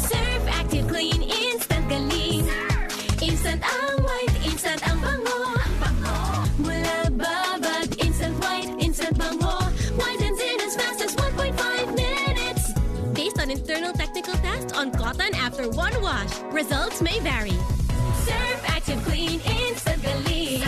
Surf Active Clean Instant Galing. Instant ang white, instant ang bango. Mula babad, instant white, instant bango. Whitens in as fast as one point five minutes. Based on internal technical tests on cotton after one wash, results may vary. Surf Active Clean Instant Galing.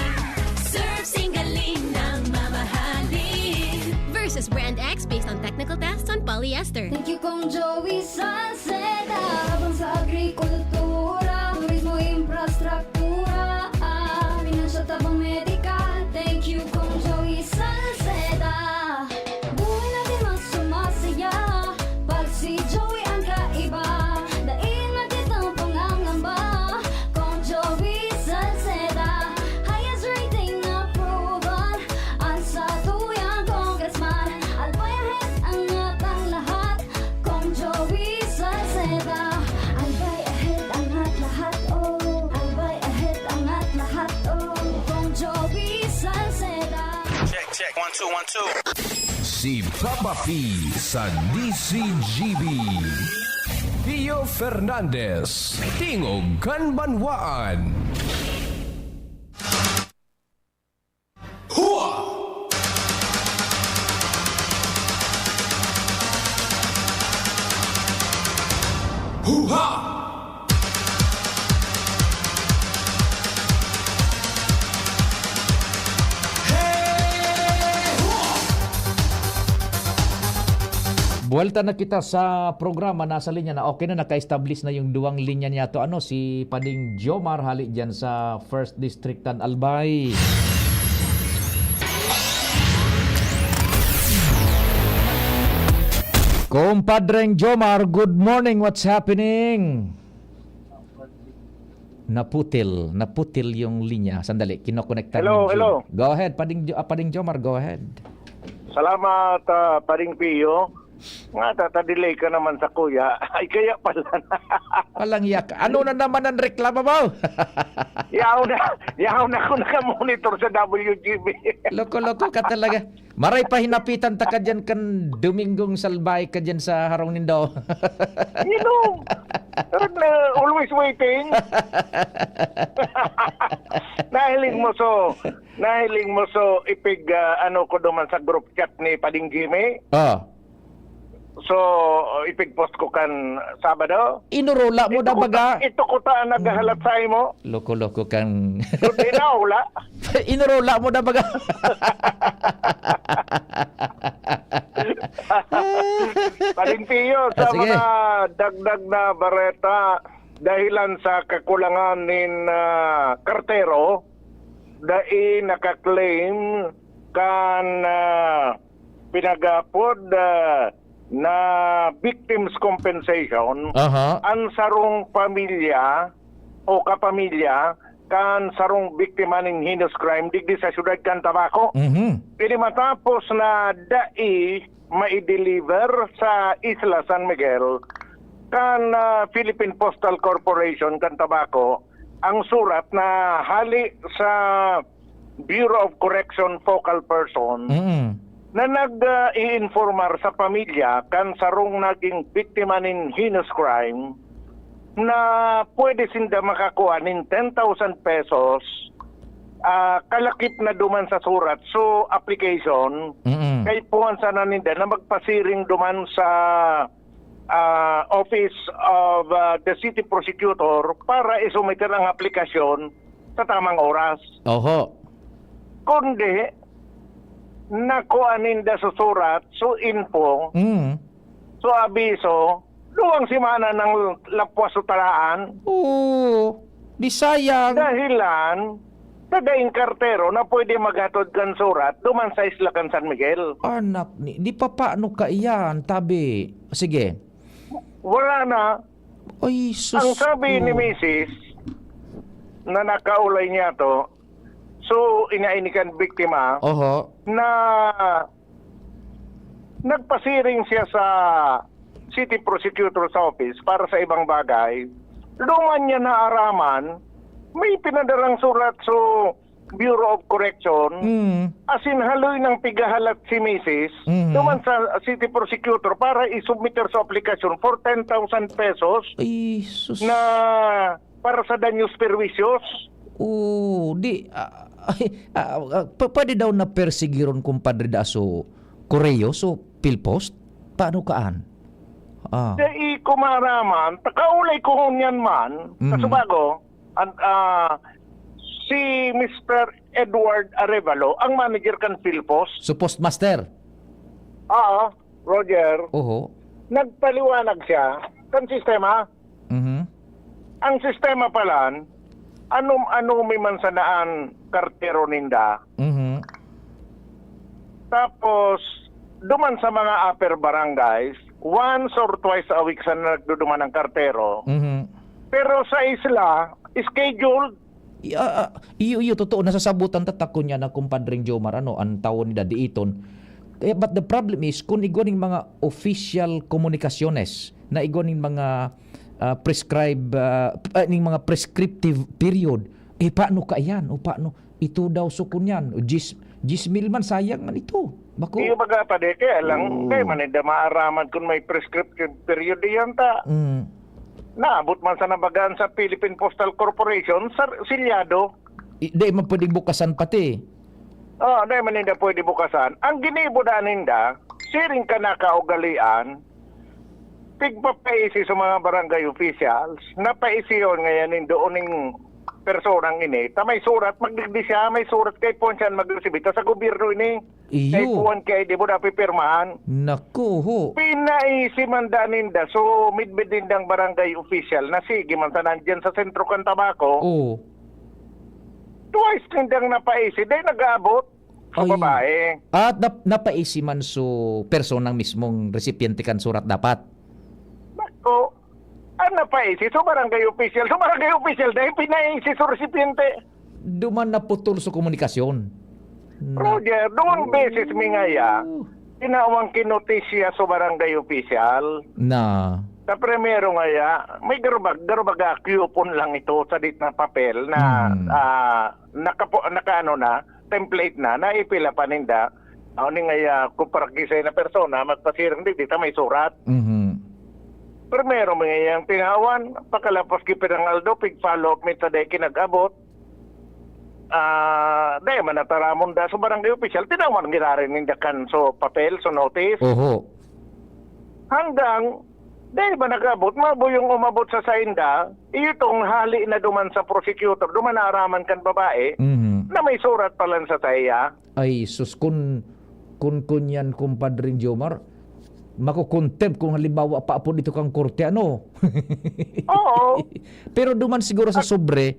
Surf Sing Galing ng mamahalin. Versus Brand X based on technical tests on polyester. Thank you, Cong Joey Salceda. Tabang sa agrikultura, turismo, infrastruktura, ah, pinansyal, tabang medikal. Thank you, Cong Joey Salceda. Buhay natin mas sumasaya pag si Joey ang kaiba. Dai na kitang pangangamba, Cong Joey Salceda. Highest rating na proven, ang satuyang congressman. Albay ahead, angat ang lahat, Cong Joey Salceda. Albay ahead, angat lahat, oh. Albay ahead, angat lahat, oh. Cong Joey Salceda. Check, check. One, two, one, two. Si Papa P sa D C G B. Pio Fernandez, Tingog kan Banwaan. Hua! Huha! Buwelta na kita sa programa, nasa linya na. Okay na, naka-establish na yung duwang linya niya to. Ano, si Pading Jomar, hali dyan sa First District, Tan Albay. Compadreng Jomar, good morning. What's happening? Naputil, naputil yung linya. Sandali, kinokonekta. Hello, hello. Go ahead, Pading Jo-, ah, Pading Jomar, go ahead. Salamat, ah, Pading Pio. Nga, tatadelay ka naman sa kuya. Ay, kaya pala. Walang yak. Ano na naman ang reklamo mo? Yaw na, yaw na ako nakamonitor sa W G B. Loko-loko ka talaga. Maray pa hinapitan ta ka dyan kan Domingong Salbay ka dyan sa harong nindo. You know, always waiting. Nahiling mo so, nahiling mo so ipig, ah, ano ko duman sa group chat ni Pading Jimmy. Oh. So, ipig-post ko kan Sabado. Inurula mo na baga. Ito ko ta naghahalat sa imo. Loko-loko kang Hindi na, wala. Inurula mo na baga. Pading Pio, sa Ah, sige. Mga dagdag na bareta, dahilan sa kakulangan nin, ah, kartero, dai naka-claim kan, ah, pinagapod, ah, na victims compensation Aha. Ang sarong pamilya o kapamilya kan sarong biktima nin heinous crime digdi sa siyudad kan Tabaco. Mhm. Pini matapos na dai mai-deliver sa Isla San Miguel kan, ah, Philippine Postal Corporation kan Tabaco ang surat na hali sa Bureau of Correction focal person Mm. na nag-iinformar sa pamilya kan sarong naging biktima nin heinous crime na pwede sinda makakua nin ten thousand pesos, ah, kalakip na duman sa surat. So, application, Mm. kay puwan sana ninda na magpasiring duman sa, ah, Office of, ah, the City Prosecutor para isumiter ang aplikasyon sa tamang oras. Oho. Kundi, nakua ninda sa surat, so info, Mm. so abiso, duwang semana nang lapwas o talaan. Oo. Di sayang. Dahilan, sa daing kartero na pwede maghatod kan surat duman sa isla kan San Miguel. Anak ni, di pa paano ka iyan, tabi? Sige. Wala na. Ay, sus Ang sabi ko. Ni Misis, na nakaulay niya to, So, inaini kan biktima Oho. na nagpasiring siya sa City Prosecutor's Office para sa ibang bagay. Duman niya naaraman, may pinadarang surat sa Bureau of Correction, Mm. asin haloy nang pigahalat si misis, Mhm. duman sa City Prosecutor para isubmiter sa aplikasyon for ten thousand pesos Ay, sus. na para sa danyos perwisyon. Oo, di, ah, ay, ah, ah, pa-, pwede daw na persigiron, kumpadre, da so Correo, so PhilPost? Paano kaan? Ah. Dai ko maaraman, takaulay ko ngunyan man, Mm. kasubago, an-, ah, si Mister Edward Arevalo, ang manager kan PhilPost. So, postmaster? Oo, Roger. Oho. Nagpaliwanag siya kan sistema. Mhm. Ang sistema palan, anom-anomi man sana an kartero ninda. Mhm. Tapos, duman sa mga upper barangays, once or twice a week sana nagduduman ang kartero. Mhm. Pero sa isla, scheduled. I-, ah, ah, iyo, iyo, totoo, nasasabutan ta ta kun yan na, Kumpadring Jomar, ano, ang tawo ni Daddy Iton. Eh, but the problem is, kung igwa ning mga official komunikasyones, na igwa ning mga, ah, prescribe, ah, ah, ning mga prescriptive period, eh, paano ka yan? O paano? Ito daw so kun yan. O diyes, diyes mil man, sayang man ito. Bako. Iyo baga pa, di kaya lang, Oo. kaya man, hindi maaraman kung may prescriptive period diyan ta. Mm. Naabot man sa nabagaan sa Philippine Postal Corporation, sa silyado. I-, di man pwedeng bukasan pati. Oh, di man ninda pwede bukasan. Ang ginibo da ninda, siring ka nakaugalian, pigpapaisi sa mga barangay officials, napaisiyon ngayon nin doon ning personang ini, ta may surat, magdigdi siya, may surat kay puwan siya magresibi, ta sa gobyerno ini. Iyo. Kay puwan kay di mo napipirmahan. Naku, ho. Pinaisi man da ninda, so midbid nindang barangay official na sige man sa nandyan sa sentro kan Tabaco. Oo. Twice nindang napaisi, dahil nag-aabot sa Ay. babae. At nap-, napaisi man so personang mismong resipiente kan surat dapat? Nako, ang napaisi, so barangay official, so barangay official, dahil pinaisi so resipiente. Duman naputol so komunikasyon. Na- Roger, duwang beses mi ngaya, Oh. tinawang kinotisya sa barangay official. Na. Sa primero ngaya, may garubag, garubag a coupon lang ito sa dit na papel na, Hmm. ah, nakapo-, nakaano na, template na, naipila pa ninda. Ano ni ngaya, kung parang kisay na persona, magpasirang di, di ta may surat. Mhm. Primero, may ngayang tinawan, pakalapos ki pirang aldo, pig-follow up mi sa dai kinag-abot. Ah, dai man nataramon da sa barangay official, tinawan girarin ninda kan so papel, so notice. Oho. Hanggang, dai ba nag-abot, mabuyong umabot sa sainda, iyo tong hali na duman sa prosecutor, duman naaraman kan babae, Mhm. na may surat pa lang sa saiya. Ay, sus, kun, kun, kun yan, Kumpadring Jomar, makukontempt kung halimbawa paapod ito kang korte, ano? Oo. Pero duman siguro sa At sobre,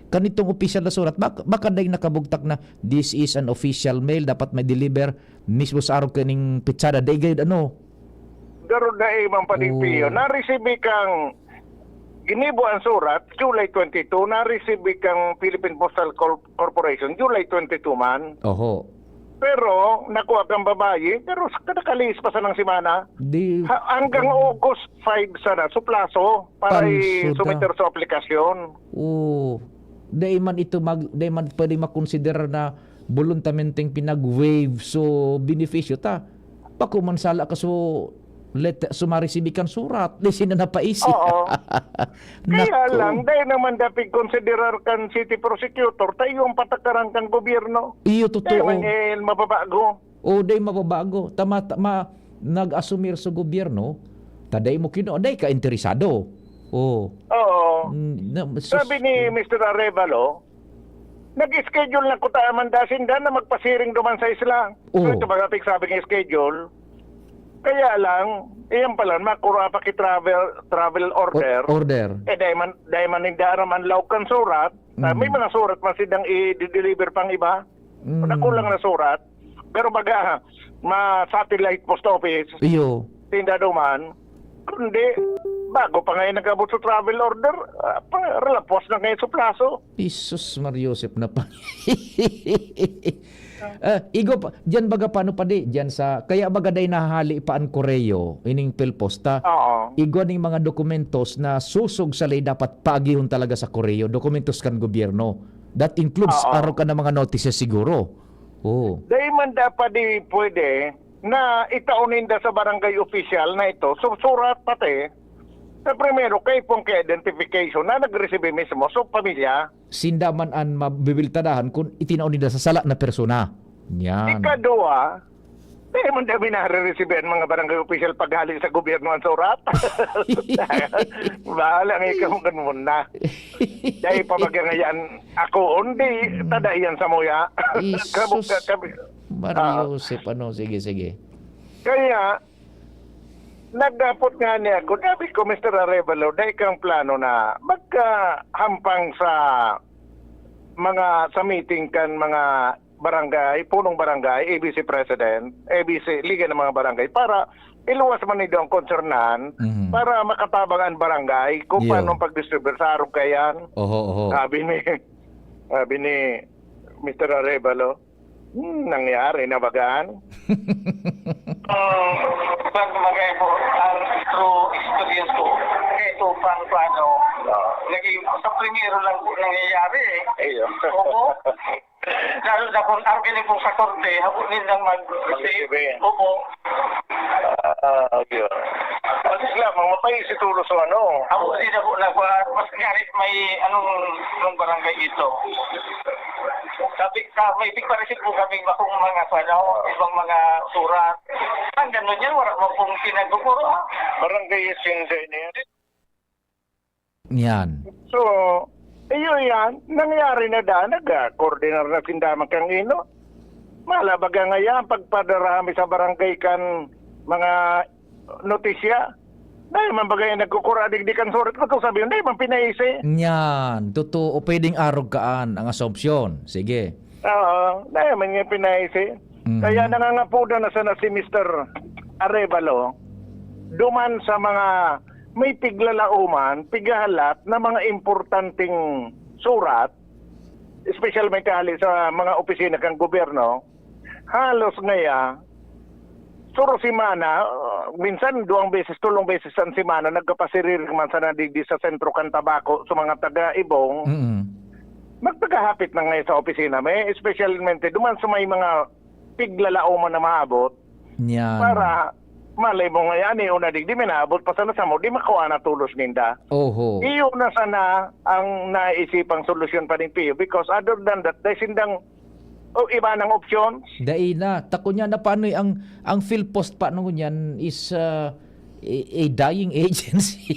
kanitong opisyal na surat, bak-, baka dai nakabugtak na, "This is an official mail, dapat may deliver mismo sa araw kaning pitsada." Dai gayud, ano? Garo dai man pa din Oo. piyo. Naresibi kang ginibo ang surat, July twenty-two, naresibi kang Philippine Postal Corp-, Corporation, July twenty-two man. Oho. Pero, nakuha kang babayi, pero sa kadakalihis pa sanang semana. Di Ha, hanggang August five sana, so plaso, para Palso da. i-sumiter sa aplikasyon. Oo. Dai man ito mag-, dai man pwede makonsiderar na boluntamenteng pinag-waive so benepisyo ta. Bako man sala ka so let-, so maresibi kan surat, di sina napaisi. Oo. Kaya Nako. lang, dai naman dapig konsiderar kan city prosecutor, ta iyo ang patakaran kan gobyerno. Iyo, totoo. Dai man yan mababago. O, dai mababago. Tama, tama, nag-asumir sa gobyerno, ta dai mo kino-, dai ka interesado. O. Oo. Mm, na, sus- Sabi ni Mister Arevalo, "Nag-schedule na kuta man da sinda na magpasiring duman sa isla." Oo. So, ito baga pigsabi ng schedule. Kaya lang, iyan pala, makura pa ki travel, travel order. O-, order. Eh, dai man, dai man ninda aram ang laog kan surat. Ah, Mm. may mga surat man sindang i-deliver pang iba. Mm. Nakulang na surat. Pero baga, ma-satellite post office. Iyo. Tinda duman. Kundi, Bago pa ngayon nag-abot sa travel order, ah, pa, lalapos na ngayon sa plaso. Jesus, Mar Joseph na pa. Ah, igo pa, diyan baga paano pa di? Diyan sa, kaya baga dai nahahali pa an Koreo, ining PhilPost, ta? Oo. Igwa ning mga dokumentos na susog sa ley dapat paagihon talaga sa Koreo, dokumentos kan gobyerno. That includes Oo. araw ka na mga notices siguro. Oo. Dai man dapat di pwede na itao ninda sa barangay official na ito, so, surat pati. Sa primero, kay pong kay identification na nag-receive mismo, so, pamilya. Sinda man an mabibiltadahan kun itinao ninda sa sala na persona. Yan. Ikadua, dai man daw minare-receive an mga barangay official paghali sa gobyerno an surat. Bahala nga ikaw, ganun na. Dai pa magangayaan ako, hindi, tada iyan sa muya. Jesus. Kabu-, ka-, kabi-, Mar Ah. Joseph, ano? Sige, sige. Kaya, nagdapot nga niya ako, sabi ko, "Mister Arevalo, dai kang plano na magkahampang sa mga, sa meeting kan mga barangay, punong barangay, A B C president, A B C, Liga ng mga Barangay, para iluwas man nindo ang konsernahan, Mhm. para makatabang ang barangay kung Iyo. paano ang pag-distribute sa arog kayan." Oho, oho. Sabi ni, sabi ni Mister Arevalo, Hmm, nangyari na baga an? Ah, pag magay po, ang true experience ko, ito pang paano, Ah. naging sa primero lang po nangyayari eh. Ayun. Opo. Lalo na kung ang galing pong sa korte, habo nilang mag- Mag-receive. Opo. Ah, ah, yun. At least lamang, mapaisi tulos o ano. Ako din ako nagwa-, mas galit may anong, anong barangay ito. Sabi ka, may big paresin po kaming bakong mga, ano, ibang mga surat. Ang ganun yan, wala mo pong pinagkukuro, ah. Barangay Hacienda niya. Yan. So, iyo yan, nangyari na da, nag-coordinar na sinda man kan ino. Mala baga ngayan, pagpadara mi sa barangay kan mga notisya. Dai man baga yan nagkukura, digdi kan surat ko to, sabi yun, dai man pinaisi. Yan, totoo, pwedeng arog kaan ang assumption. Sige. Oo, dai man nga pinaisi. Mhm. Kaya nangangapodan na sana si Mister Arevalo, duman sa mga may piglalauman, pighahalat na mga importanteng surat, espesyalmente hali sa mga opisina kan gobyerno, halos ngaya, suro semana, uh, minsan duwang beses, tolong beses sa semana, nagkapasiririg man sana digdi sa sentro kan Tabaco sa mga taga-Ibong. Mm. Magpagahapit na ngayon sa opisina, may espesyalmente duman sa may mga piglalauman na maabot. Yan. Para malay mo nga yan, eh, una digdi, may naabot pa sana sa mo, di makuha na tulos ninda. Oho. Iyo na sana ang naisipang solusyon pa ning P U because other than that, dahil sindang, oh, iba nang options. Dai na. Tako niya na paano eh, ang, ang PhilPost pa ngunyan is, ah, a, a dying agency.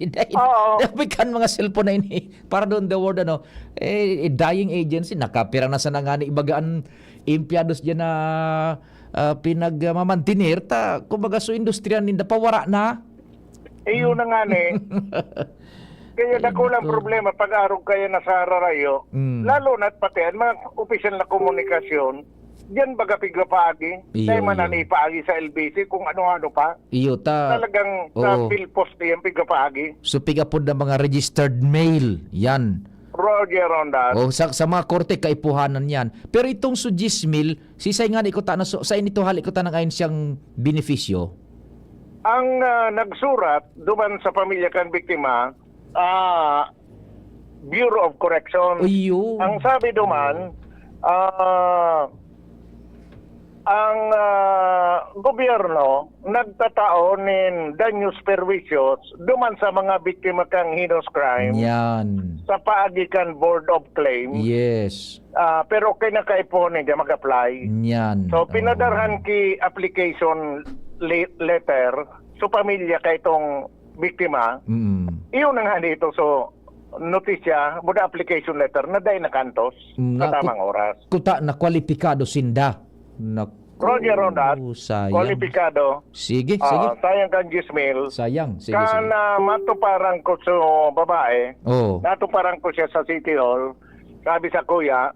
Dai, Oo. Dai kan mga cellphone na ini. Para doon the word, ano, eh, a dying agency. Nakapira na sana nga ni ibaga an empleados diyan na, ah, pinagmamantener ta, kumbaga, so industriya ninda pawara na. Eh, yun na nga ni. Kaya Ay, dakulang nako. problema pag arog kaya na sa rarayo, Mm. lalo na't pati ang mga opisyal na komunikasyon, diyan baga pigpapaagi. Iyo, Dahil man iyo. na ipaagi sa L B C kung ano-ano pa. Iyo ta. Talagang sa Oo. PhilPost yan pigpapaagi. So, pigapod na mga registered mail, yan. Roger Rondas. O, sa, sa mga korte, kaipuhanan yan. Pero itong so diyes mil, si Say nga ni kuta na, so, sa inito hali kuta ng ayon siyang benepisyo? Ang, ah, nagsurat duman sa pamilya kan biktima, ah, Bureau of Correction. Uy, yun. Ang sabi duman, ah, ang, ah, gobyerno nagtatao nin daños perjuicios duman sa mga biktima kan heinous crime Yan. sa paagi kan Board of Claims. Yes. Ah, pero kinakaipuhan ninda mag-apply. Yan. So, Oo. pinadarhan ki application le-, letter so pamilya ka itong biktima. Mm. Iyon na nga dito. So, notisya, muna application letter na dahil nakantos Mm, sa na, tamang ku-, oras. kuta na kwalipikado sinda. Naku, Roger Rondas, sayang. kwalipikado. Sige, Ah, sige. sayang kang diyes mil. Sayang. Sige, Kan, sige. ah, matuparan ko sa babae, Oo. natuparan ko siya sa City Hall. Sabi sa kuya,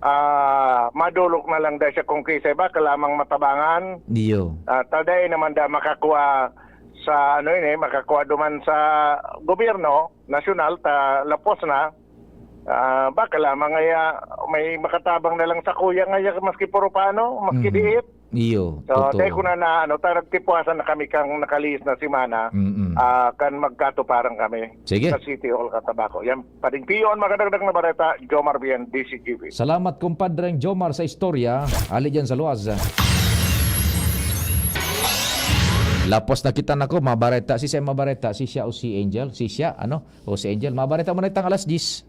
ah, madulok na lang dahil siya kung kisay ba, kalamang matabangan. Iyo. Ah, taday naman da makakuha sa ano ini, makakua duman sa gobyerno nasyonal, ta lapos na, ah, baka lamang ay, ah, may makatabang na lang sa kuya nga iya maski puro pano, maski Mhm. diit. Iyo, So, totoo. dai ko na, na ano, ta nagtipuhasan na kami kang nakalihis na semana, Mm-mm. ah, kan magkatuparan kami Sige. sa City Hall kan Tabaco. Yan, Pading Piyon, makadagdag na bareta, Jomar Bien, D C G B. Salamat, kumpadreng Jomar, sa istorya. Ali dyan sa luwas. Lapos na kita nako, mabareta. Si siya mabareta, si siya o si Angel? Si siya, ano? O si Angel. Mabareta mo na itang alas diyes.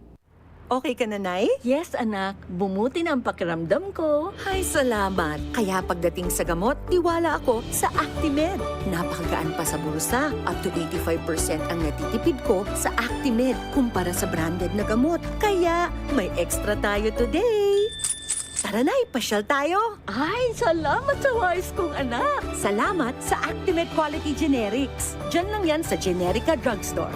Okay ka na, Nay? Yes, anak. Bumuti na ang pakiramdam ko. Ay, salamat. Kaya pagdating sa gamot, tiwala ako sa Actimed. Napakagaan pa sa bulsa. Up to eighty-five percent ang natitipid ko sa Actimed kumpara sa branded na gamot. Kaya may extra tayo today. Tara na, ipasyal tayo. Ay, salamat sa wais kong anak. Salamat sa Actimed Quality Generics. Diyan lang yan sa Generica Drugstore.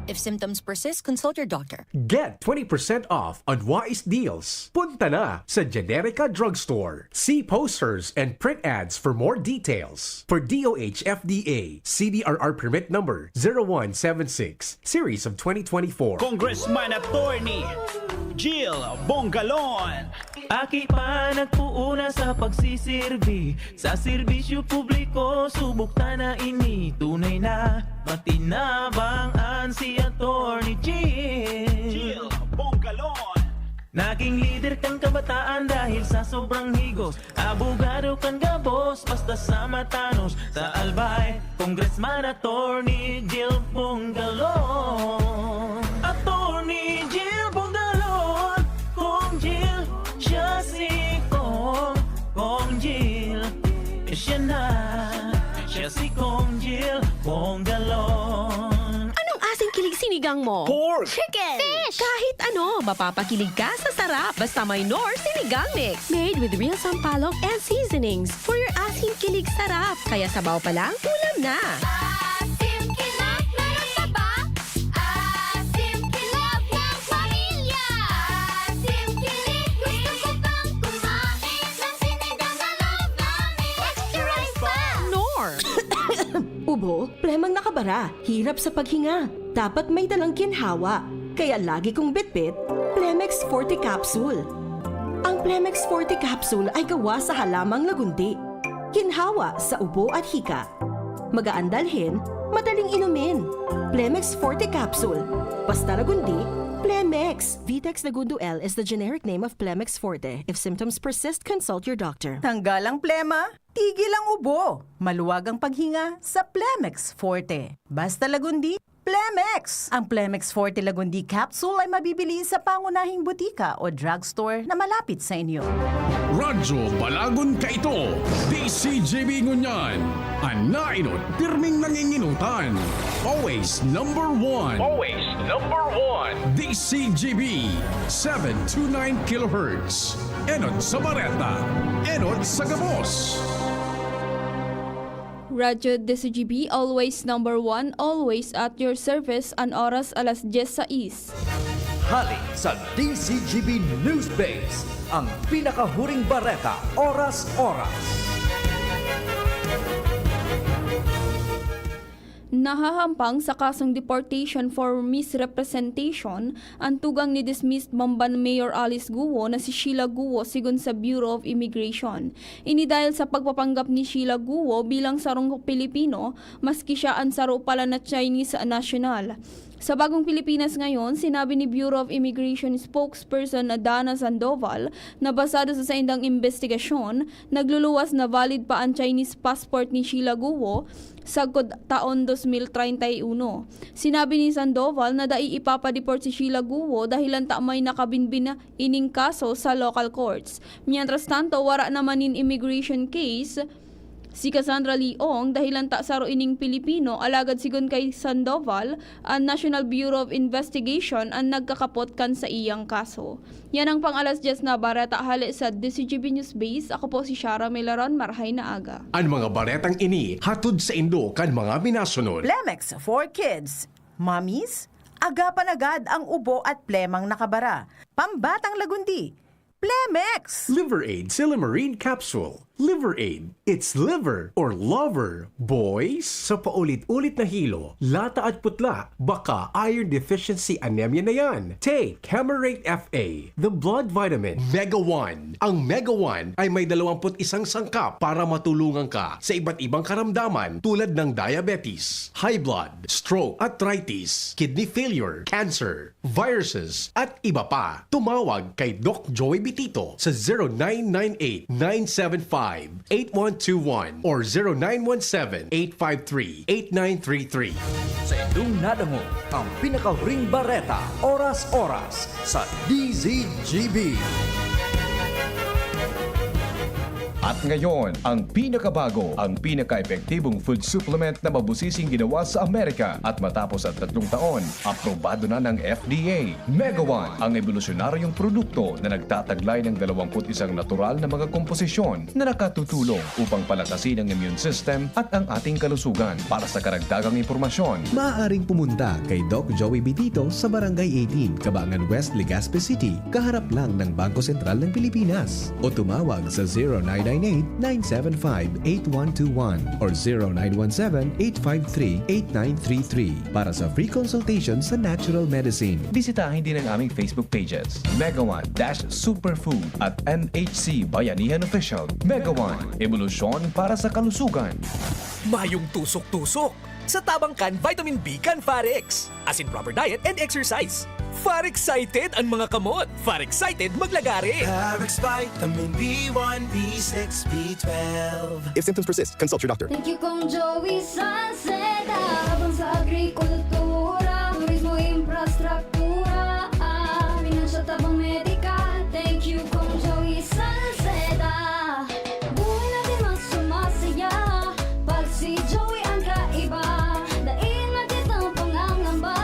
If symptoms persist, consult your doctor. Get twenty percent off on Wais Deals. Punta na sa Generica Drugstore. See posters and print ads for more details. For D O H F D A, C D R R permit number zero one seven six, series of twenty twenty-four. Congressman Attorney Jill Bongalon. Aki pa nagpuuna sa pagsisirbi, sa serbisyo publiko, subok ta na ini tunay na matinabang an si Attorney Jill. Jill Bongalon. Naging lider kan kabataan dahil sa sobrang higos. Abogado kan gabos, basta sa matanos. Sa Albay, Congressman Attorney Jill Bongalon. Attorney Jill Bongalon. Kong Jill, siya si Kong. Kong Jill, siya na. Siya si Kong Jill Bongalon. Anong asing kilig sinigang mo? Pork! Chicken! Fish! Kahit ano, mapapakilig ka sa sarap. Basta may Knorr Sinigang Mix. Made with real sampalok and seasonings. For your asing kilig sarap. Kaya sabaw pa lang, ulam na. Asim kilig, meron ka ba? Asim kilig ng pamilya. Asim kilig, gusto ko pang kumain ng sinigang na loob namin. Extra rice pa! Knorr. Ubo, plemang nakabara, hirap sa paghinga. Dapat may dalang ginhawa. Kaya lagi kong bitbit, Plemex Forte Capsule. Ang Plemex Forte Capsule ay gawa sa halamang lagundi. Ginhawa sa ubo at hika. Magaan dalhin, madaling inumin. Plemex Forte Capsule. Basta lagundi, Plemex. Vitex Lagundo L is the generic name of Plemex Forte. If symptoms persist, consult your doctor. Tanggal ang plema, tigil ang ubo. Maluwag ang paghinga sa Plemex Forte. Basta lagundi, Plemex! Ang Plemex Forte Lagundi Capsule ay mabibili sa pangunahing butika o drugstore na malapit sa inyo. Radyo Balagon kaito, D C G B ngunyan. An naenot, pirming nanginginutan. Always number one. Always number one. D C G B, seven two nine kilohertz. Enot sa bareta, enot sa gabos. Radyo D C G B, always number one, always at your service, an oras alas dyes sais. Hali sa D C G B News Base, ang pinakahuring bareta, oras-oras. Nahahampang sa kasong deportation for misrepresentation an tugang ni dismissed Bamban Mayor Alice Guo na si Sheila Guo, sigon sa Bureau of Immigration. Ini dahil sa pagpapanggap ni Sheila Guo bilang sarong Pilipino, maski siya an saro pala na Chinese national. Sa Bagong Pilipinas Ngayon, sinabi ni Bureau of Immigration spokesperson na Dana Sandoval na basado sa saindang imbestigasyon, nagluluwas na valid pa an Chinese passport ni Sheila Guo sagkod taon dos mil treinta y uno. Sinabi ni Sandoval na dai ipapadeport si Sheila Guo dahilan ta may nakabinbin na ining kaso sa local courts. Mientras tanto, wara naman nin immigration case si Cassandra Leong dahilan ta saro ining Pilipino, alagad sigon kay Sandoval, an National Bureau of Investigation an nagkakapot kan saiyang kaso. Yan ang pang-alas dyes na bareta hale sa D C G B News Base. Ako po si Shara Milaron. Marhay na aga. An mga baretang ini hatod saindo kan mga minasunod. Plemex for Kids. Mommies, agapan agad ang ubo at plemang nakabara. Pambatang lagundi, Plemex! Liver Aid Silymarin Capsule. Liver Aid. It's liver or lover, boys! Sa paulit-ulit na hilo, lata at putla, baka iron deficiency anemia na yan. Take Camerate F A, the blood vitamin. Mega One. Ang Mega One ay may dalawampu't isang sangkap para matulungan ka sa iba't ibang karamdaman tulad ng diabetes, high blood, stroke, arthritis, kidney failure, cancer, viruses, at iba pa. Tumawag kay Doc Joey Bitito sa zero nine nine eight, nine seven five, eight one two one or zero nine one seven, eight five three, eight nine three three. Sa indong nadangog ang pinakahuring bareta, oras-oras, sa D Z G B. At ngayon, ang pinakabago, ang pinaka-epektibong food supplement na mabusising ginawa sa Amerika. At matapos ang tatlong taon, aprobado na ng F D A. Mega One, ang ebolusyonaryong produkto na nagtataglay ng dalawampu't isang natural na mga komposisyon na nakatutulong upang palakasin ang immune system at ang ating kalusugan. Para sa karagdagang impormasyon, maaaring pumunta kay Doc Joey Bitito sa Barangay eighteen, Cabangan West, Legazpi City, kaharap lang ng Bangko Sentral ng Pilipinas. O tumawag sa zero nine nine eight, nine seven five, eight one two one or zero nine one seven, eight five three, eight nine three three para sa free consultation sa natural medicine. Bisitahin din ang aming Facebook pages, Mega One dash Superfood at M H C Bayanihan Official. Mega One, ebolusyon para sa kalusugan. Mayong tusok-tusok. Sa tabang kan vitamin B kan Farex. As in proper diet and exercise. Farexcited an mga kamot. Farexcited maglagare. Farex Vitamin B one, B six, B twelve. If symptoms persist, consult your doctor. Thank you, Kong Joey Salceda. Tabang sa agrikultura, turismo, infrastruktura, ah, pinansyal, tabang medikal. Thank you, Kong Joey Salceda. Buhay natin mas sumasaya pag si Joey ang kaiba. Dai na kitang pangangamba,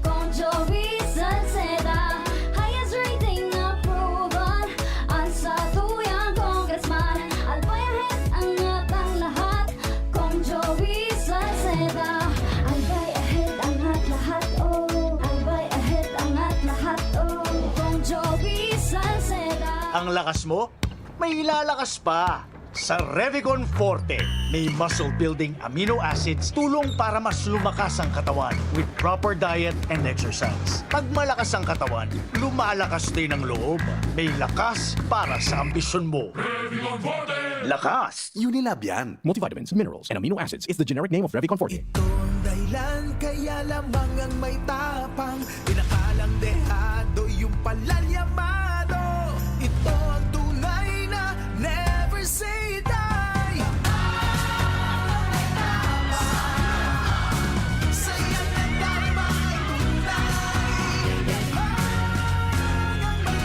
Kong Joey Salceda. Highest rating approval, ang satuyang congressman. Albay ahead ang atang lahat, Kong Joey Salceda. Albay ahead ang at lahat, oh. Albay ahead ang at lahat, oh. Kong Joey Salceda. Ang lakas mo, may ilalakas pa. Sa Revicon Forte, may muscle-building amino acids, tulong para mas lumakas ang katawan with proper diet and exercise. Pag malakas ang katawan, lumalakas din ang loob. May lakas para sa ambisyon mo. Revicon Forte! Lakas! Unilab yan. Multivitamins, minerals, and amino acids is the generic name of Revicon Forte. Ito ang dahilan kaya lamang ang may tapang, inakalang dehado yung palalyamado. Ito ang tunay na never say die. Saya na tayo magtunay. Ang may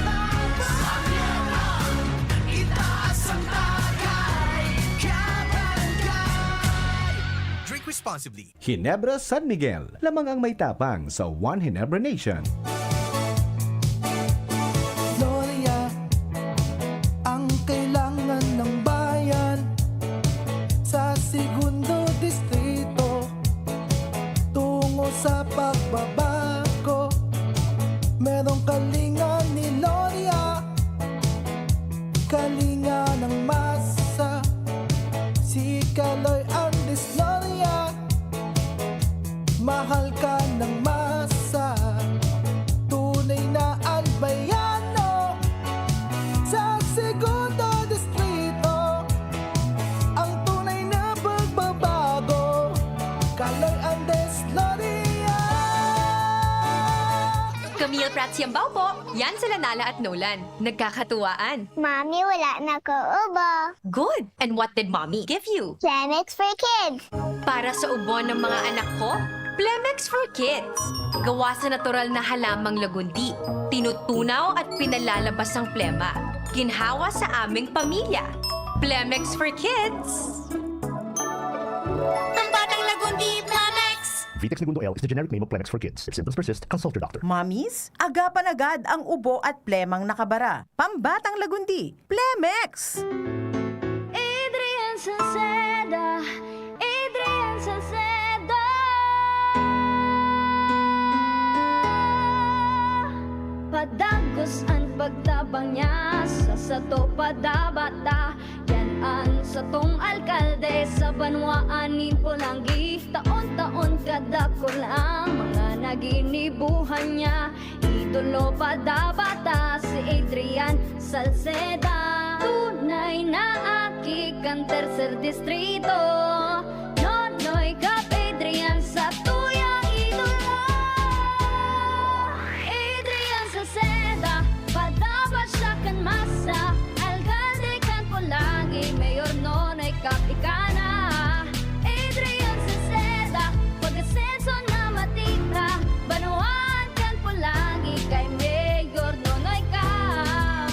tapang, itaas ang tagay. Kabarangay. Drink responsibly. Ginebra San Miguel, lamang ang may tapang sa One Ginebra Nation. Gloria, ang kailangan ng bayan sa Segundo Distrito, tungo sa pagbabago, merong kalinga ni Gloria. Kalinga ng masa, si Kaloy Andes Gloria, mahal ka ng masa, tunay na albayano. Sa Segundo Distrito, ang tunay na pagbabago, Kaloy Andes Gloria. Camille Prats Yambao po, yan sila Nala at Nolan. Nagkakatuwaan. Mami, wala na ko ubo. Good! And what did Mommy give you? Planex for Kids. Para sa ubo ng mga anak ko, Plemex for Kids. Gawa sa natural na halamang lagundi. Tinutunaw at pinalalabas ang plema. Ginhawa sa aming pamilya. Plemex for Kids. Pambatang lagundi, Plemex! Vitex Negundo L is the generic name of Plemex for Kids. If symptoms persist, consult your doctor. Mommies, agapan agad ang ubo at plemang nakabara. Pambatang lagundi, Plemex! Adrian Salceda, Adrian Salceda. Padagos an pagtabang niya sa sato padabata. Yan An satong alkalde sa banwaan nin Polangui, taon-taon kadakul ang mga naginibuhan niya. Idolo pa da bata si Adrian Salceda, tunay na aki kan Tercer Distrito. Nonoy Cap Adrian, satuyang idolo. Adrian Salceda, padaba siya kan masa, alkalde kan Polangui, Mayor Nonoy Cap ika na. Adrian Salceda, pag-asenso na matira, banwaan kan Polangui kay Mayor Nonoy Cap.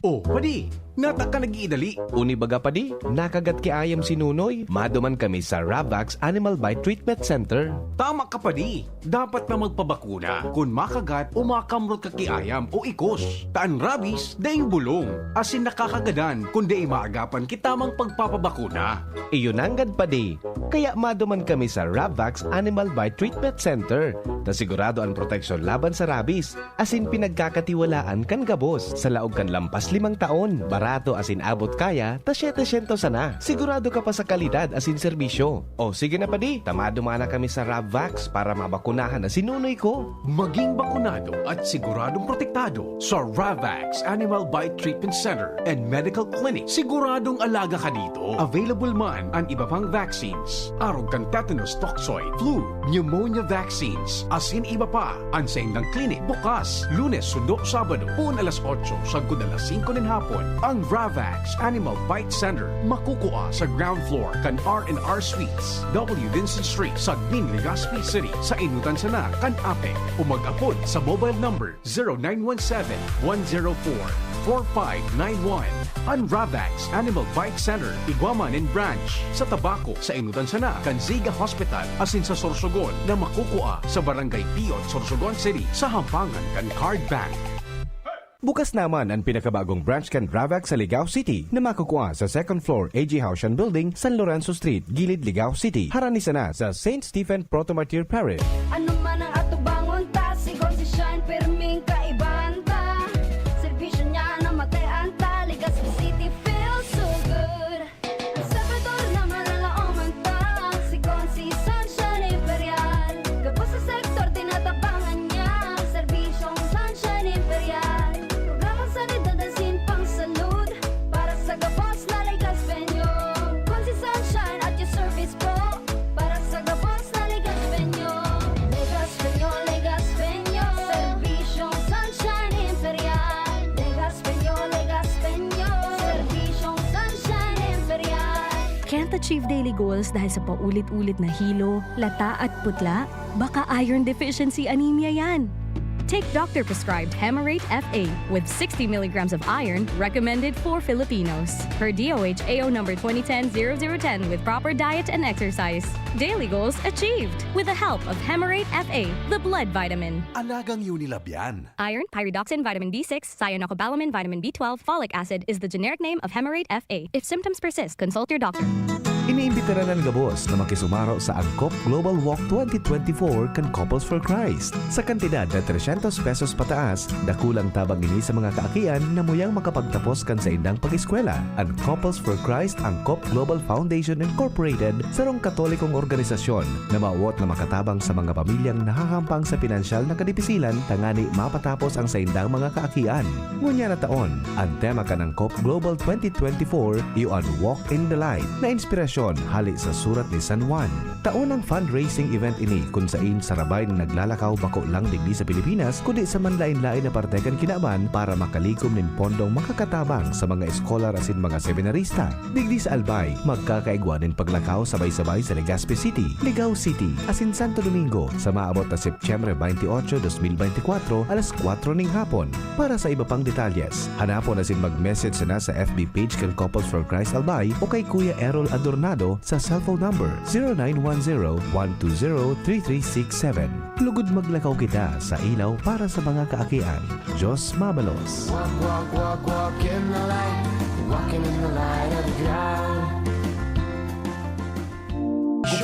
Oh, padi, nata ka nag-iidali. Uni baga, padi, nakagat ki ayam si Nonoy. Maduman kami sa Ravax Animal Bite Treatment Center. Tama ka, padi. Dapat na magpabakuna kun makagat o makamrot ka ki ayam o ikos. Ta an rabies daing bulong, asin nakakagadan kun dai maagapan ki tamang pagpapabakuna. Iyo nanggad, padi. Kaya maduman kami sa Ravax Animal Bite Treatment Center, ta sigurado an proteksyon laban sa rabies, asin pinagkakatiwalaan kan gabos. Sa laog kan lampas limang taon, barato asin abot kaya ta setecientos sana. Sigurado ka pa sa kalidad asin serbisyo. O sige na, padi, ta maduman na kami sa Ravax para mabakunahan na si Nonoy ko. Maging bakunado at siguradong protektado sa Ravax Animal Bite Treatment Center and Medical Clinic. Siguradong alaga ka dito. Available man an iba pang vaccines, arog kan tetanus toxoid, flu, pneumonia vaccines, asin iba pa. An saindang clinic bukas Lunes sundo Sabado, poon alas otso sagkod alas singko nin hapon. Ang Ravax Animal Bite Center makukua sa ground floor kan R and R Suites, W Vincent Street, Sagmin, Legazpi City, sa enotan sana kan APEC, o mag-apod sa mobile number zero nine one seven, one zero four, four five nine one. An Ravax Animal Bite Center igwa man nin branch sa Tabaco, sa enotan sana kan Ziga Hospital, asin sa Sorsogon na makukua sa Barangay Piot, Sorsogon City, sa hampangan kan Card Bank. Bukas naman an pinakabagong branch kan Ravax sa Ligao City, na makukua sa second floor A G Haushan Building, San Lorenzo Street, Gilid, Ligao City. Harani sana sa Saint Stephen Proto-Martyr Parish. Ano man ang atubangon ta, si Gonzi Shine, pirming kaibahan ta. Serbisyo niya na matean ta, Legazpi City feels so good. Ang Salvador na malalaoman ta, si Gonzi Sunshine Imperial. Gabos sa sektor, tinatabangan niya, serbisyong Sunshine Imperial. Programang sanidad asin pangsalud, para sa gabos na Legazpeño. Gonzi Sunshine at your service po, para sa gabos na Legazpeño. Legazpeño, Legazpeño, serbisyong Sunshine Imperial. Legazpeño, Legazpeño, serbisyong Sunshine Imperial. Can't achieve daily goals dahil sa paulit-ulit na hilo, lata at putla? Baka iron deficiency anemia yan. Take doctor-prescribed Hemarate F A with sixty milligrams of iron, recommended for Filipinos, per D O H A O number twenty ten zero zero ten, with proper diet and exercise. Daily goals achieved with the help of Hemarate F A, the blood vitamin. Alagang Unilab yan. Iron, pyridoxine, vitamin B six, cyanocobalamin, vitamin B twelve, folic acid is the generic name of Hemarate F A. If symptoms persist, consult your doctor. Iniimbitaran an gabos na makisumaro sa Angkop Global Walk twenty twenty-four kan Couples for Christ. Sa kantidad na trescientos pesos pataas, dakulang tabang ini sa mga kaakian na muyang makapagtapos kan saindang pag-eskwela. An Couples for Christ Angkop Global Foundation Incorporated, sarong Katolikong organisasyon na mawot na makatabang sa mga pamilyang nahahampang sa pinansyal na kadipisilan tangani mapatapos ang saindang mga kaakian. Ngunyan na taon, an tema kan Angkop Global twenty twenty-four iyo an Walk in the Light, na inspirasyon hali sa Surat ni San Juan. Taon ang fundraising event ini kun sain sarabay na naglalakaw bako lang digdi sa Pilipinas, kundi sa manlaen-laen na parte kan kinaban para makalikom nin pondong makakatabang sa mga eskolar asin mga seminarista. Digdi sa Albay, magkakaigwa nin paglakaw sabay-sabay sa Legazpi City, Ligao City, asin Santo Domingo sa maabot na Setyembre twenty-eight, dos mil beintikwatro, alas kwatro ning hapon. Para sa iba pang detalyes, hanapon asin mag-message sana sa F B page kan Couples for Christ Albay o kay Kuya Errol Adornado sa cellphone number zero nine one zero, one two zero, three three six seven. Lugod maglakaw kita sa ilaw para sa mga kaakian. Diyos mabalos. Walk, walk, walk, walk in the light. Walking in the light of God.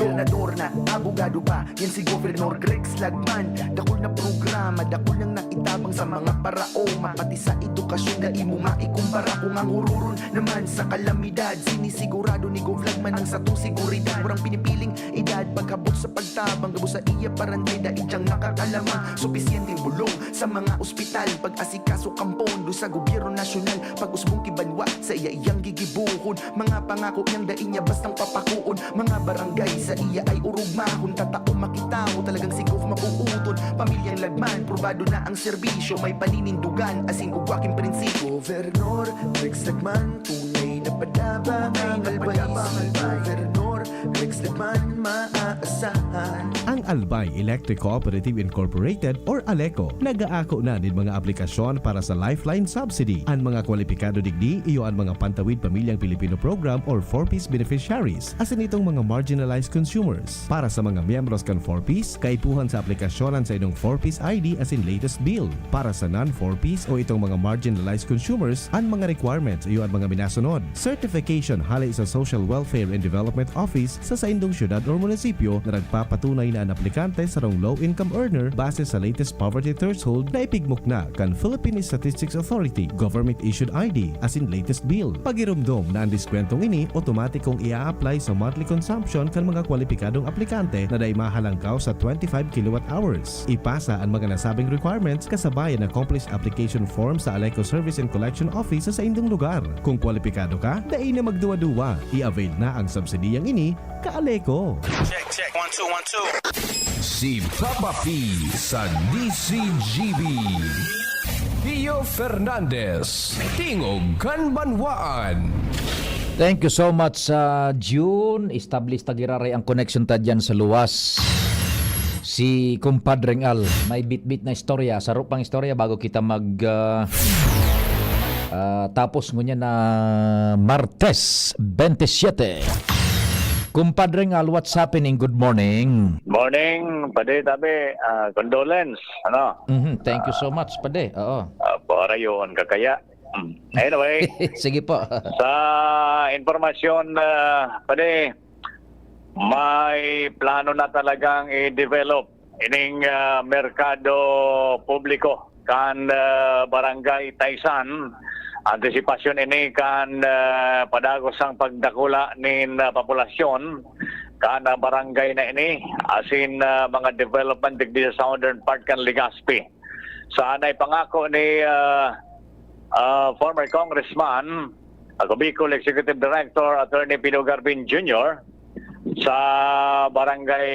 Gobernador na, abogado pa, yan si Governor Greg Slagman. Dakul na programa, dakul nang naitabang sa mga paraoma. Pati sa edukasyon, dai mo maikumpara. Kung ang hururon naman sa kalamidad, sinisigurado ni Gov Lagman ang satong seguridad. Walang pinipiling edad, pagkabot sa pagtabang, gabos sa iya paranday, dai diyang makakalamang. Supisyenteng bulong sa mga ospital, pag-asikaso kan pondo sa gobyerno nasyonal, pag-usbong ki banwa sa iya iyang gigibohon. Mga pangako niyang dai niya bastang papakoon. Mga barangay sa iya ay orog mahon, tatao makitawo, talagang si Gov mabuoton. Pamilyang Lagman, probado na ang serbisyo, may paninindugan, asin ugwa king prinsipyo. Gobernador Rex Lagman, tunay na padaba ang Albay. Si Gobernador Rex Lagman, maaasahan. Ang Albay Electric Cooperative Incorporated or ALECO nag-aako na nin mga aplikasyon para sa Lifeline Subsidy. An mga kwalipikado digdi iyo an mga Pantawid Pamilyang Pilipino Program or four Ps beneficiaries, asin itong mga marginalized consumers. Para sa mga miyembros kan four Ps, kaipuhan sa aplikasyon an saindong four Ps I D asin latest bill. Para sa non-four Ps o itong mga marginalized consumers, an mga requirements iyo an mga minasunod: certification hale sa Social Welfare and Development Office sa saindong syudad or munisipyo na nagpapatunay na an aplikante sarong low-income earner base sa latest poverty threshold na ipigmukna kan Philippine Statistics Authority, government-issued I D, asin latest bill. Pagiromdom na an diskwentong ini otomatikong ia-apply sa monthly consumption kan mga kwalipikadong aplikante na dai mahalangkaw sa twenty-five kilowatt hours. Ipasa an mga nasabing requirements kasabay an accomplished application form sa ALECO Service and Collection Office sa saindong lugar. Kung kwalipikado ka, dai na magduwa-duwa. I-avail na ang subsidiyang ini, ka-ALECO. Check, check. One, two, one, two. Si Papa P sa D C G B. Pio Fernandez, Tingog kan Banwaan. Thank you so much, sa June. Establish ta giraray ang connection ta diyan sa luwas. Si Kumpadreng Al, may bitbit na istorya. Saro pang istorya bago kita mag, ah, ah, tapos ngunyan na Martes twenty-seven. Kumpadreng Al, what's happening? Good morning. Morning, Padi, tabi, ah, condolence, ano? Mhm, thank you so much, Padi. Oo. Ah, para yun, kakaya. Hmm. Anyway, Sige po. Sa impormasyon, ah, Padi, may plano na talagang i-develop ining, ah, merkado publiko kan, ah, Barangay Taysan. Antisipasyon ini kan, ah, padagos ang pagdakula nin, ah, populasyon kan, ah, barangay na ini, asin, ah, mga development digdi sa southern part kan Legazpi. Sa anay pangako ni, ah, ah, former Congressman, Ako Bicol Executive Director Attorney Pino Garbin Junior, sa Barangay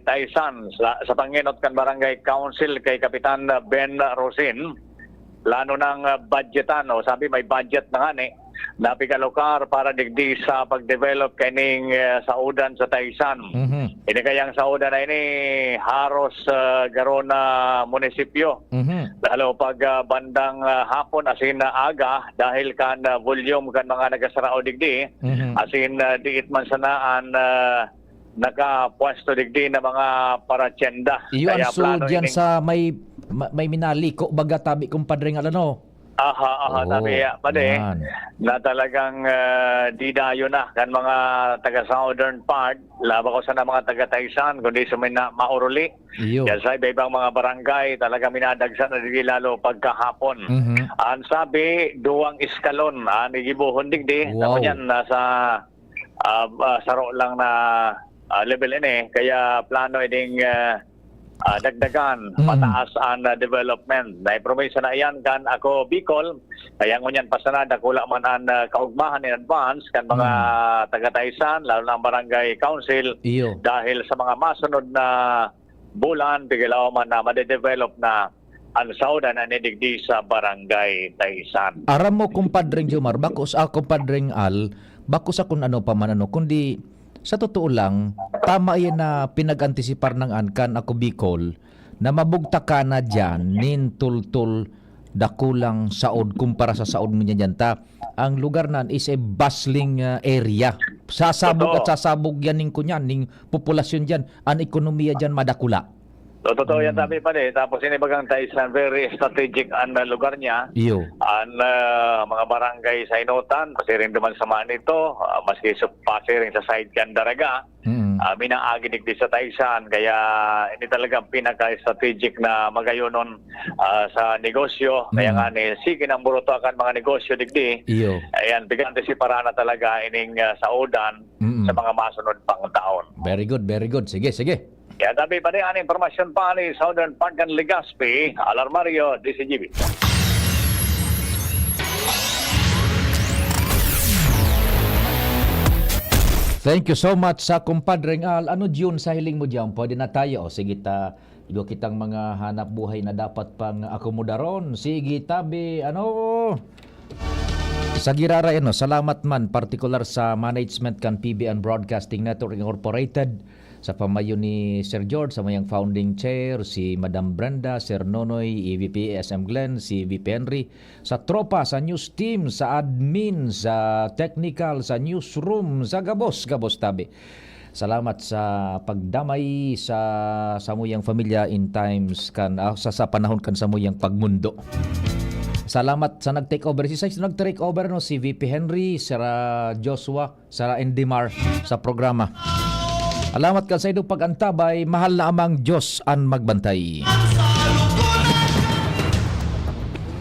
Taysan, sa, sa pangenot kan Barangay Council kay Kapitan Ben Rosin, plano nang, ah, budgetan, o sabi may budget na ngani, na pikalukar para digdi sa pag-develop kaining, ah, saudan sa Taysan. Mhm. Ini kayang saudan na ini, haros, ah, garo na munisipyo. Mhm. Lalo pag, ah, bandang, ah, hapon asin, ah, aga, dahil kan, ah, volume kan mga nagasarao digdi, Mhm. asin, ah, diit man sana an, ah, nakapwesto digdi na mga paratyenda. Iyo ang Kaya plano sulod yan ining sa may, ma-, may minaliko, baga tabi, Kumpadre, nga ano? Aha, aha, Oo, tabi, ah, padi. Yan. Na talagang, ah, di dayo na kan mga taga-southern part, laba ko sana mga taga-Taysan, kundi sa may na-, mauruli. Iyo. Diyan sa iba-ibang mga barangay, talaga minadagsa na digdi lalo pagkahapon. Mhm. Ang sabi, duwang eskalon, ah, nigibuhon digdi. Wow. Ako niyan, nasa, ah, ah, saro lang na, ah, level ini. Kaya plano ining, ah, ah, dagdagan, Mm. pataas ang, ah, development. Naipromesa na iyan kan Ako Bicol. Kaya ngunyan pa sana, dakula man ang, ah, kaugmahan in advance kan mga Mm. taga-Taysan, lalo na ang barangay council. Iyo. Dahil sa mga masunod na bulan, pigilaw man na madedevelop na ang saudan na nidigdi sa Barangay Taysan. Aram mo, Kumpadreng Jomar, bako sa, ah, Kumpadreng Al, bako sa kun ano pa man ano, kundi sa totoo lang, tama yan na pinag-antisipar ng an kan Ako Bicol na mabugtakan na diyan nin tultol dakulang saod kumpara sa saod mo niya diyan ta. Ang lugar nan is a bustling, ah, area. Sasabog Totoo. at sasabog yan ning kunyan, ning populasyon diyan. Ang ekonomiya diyan madakula. So, totoo yan, Mm. sabi pa rin. Tapos, ini bagang Taysan, very strategic ang, ah, lugar niya. Iyo. Ang, ah, mga barangay sa Inutan, pasiring duman sa Manito, ah, maski sa pasiring sa side kan Daraga, Mm. Ah, minaagi digdi sa Taysan, kaya ini talagang pinaka-strategic na magayonon, ah, sa negosyo. Kaya Mm. nga ni, sige nang buruto kan mga negosyo digdi. Iyo. Ayan, pigante si Parana talaga ining, ah, saodan Mm. sa mga masunod pang taon. Very good, very good. Sige, sige. Kaya tabi pa rin ang impormasyon pa ni Southern Park and Legazpi, Alarmario, D C G B. Thank you so much sa kumpadreng Al. Ano, Jun, sa hiling mo diyan? Pwede na tayo. O, sige, ta, igo kitang mga hanap buhay na dapat pang akomodaron. Sige, tabi, ano? Sa Girara, ano, salamat man, partikular sa management kan P B N Broadcasting Network Incorporated, sa pamayo ni Sir George, sa mayang founding chair, si Madam Brenda, Sir Nonoy, E V P, S M Glenn, si V P Henry, sa tropa, sa news team, sa admin, sa technical, sa newsroom, sa gabos, gabos tabi. Salamat sa pagdamay sa samuyang pamilya in times kan, ah, sa, sa panahon kan samuyang pagmundo. Salamat sa nag-take over. Si Sais na nag-take over, no? Si V P Henry, Sir, ah, Joshua, Sir Endimar sa programa. Salamat kan sa inyong pag-antabay. Mahal na Amang Diyos an magbantay.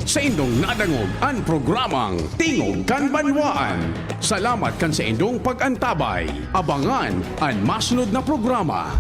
Sa indong nadangog an programang Tingog kan Banwaan. Salamat kan sa indong pag-antabay. Abangan an masunod na programa.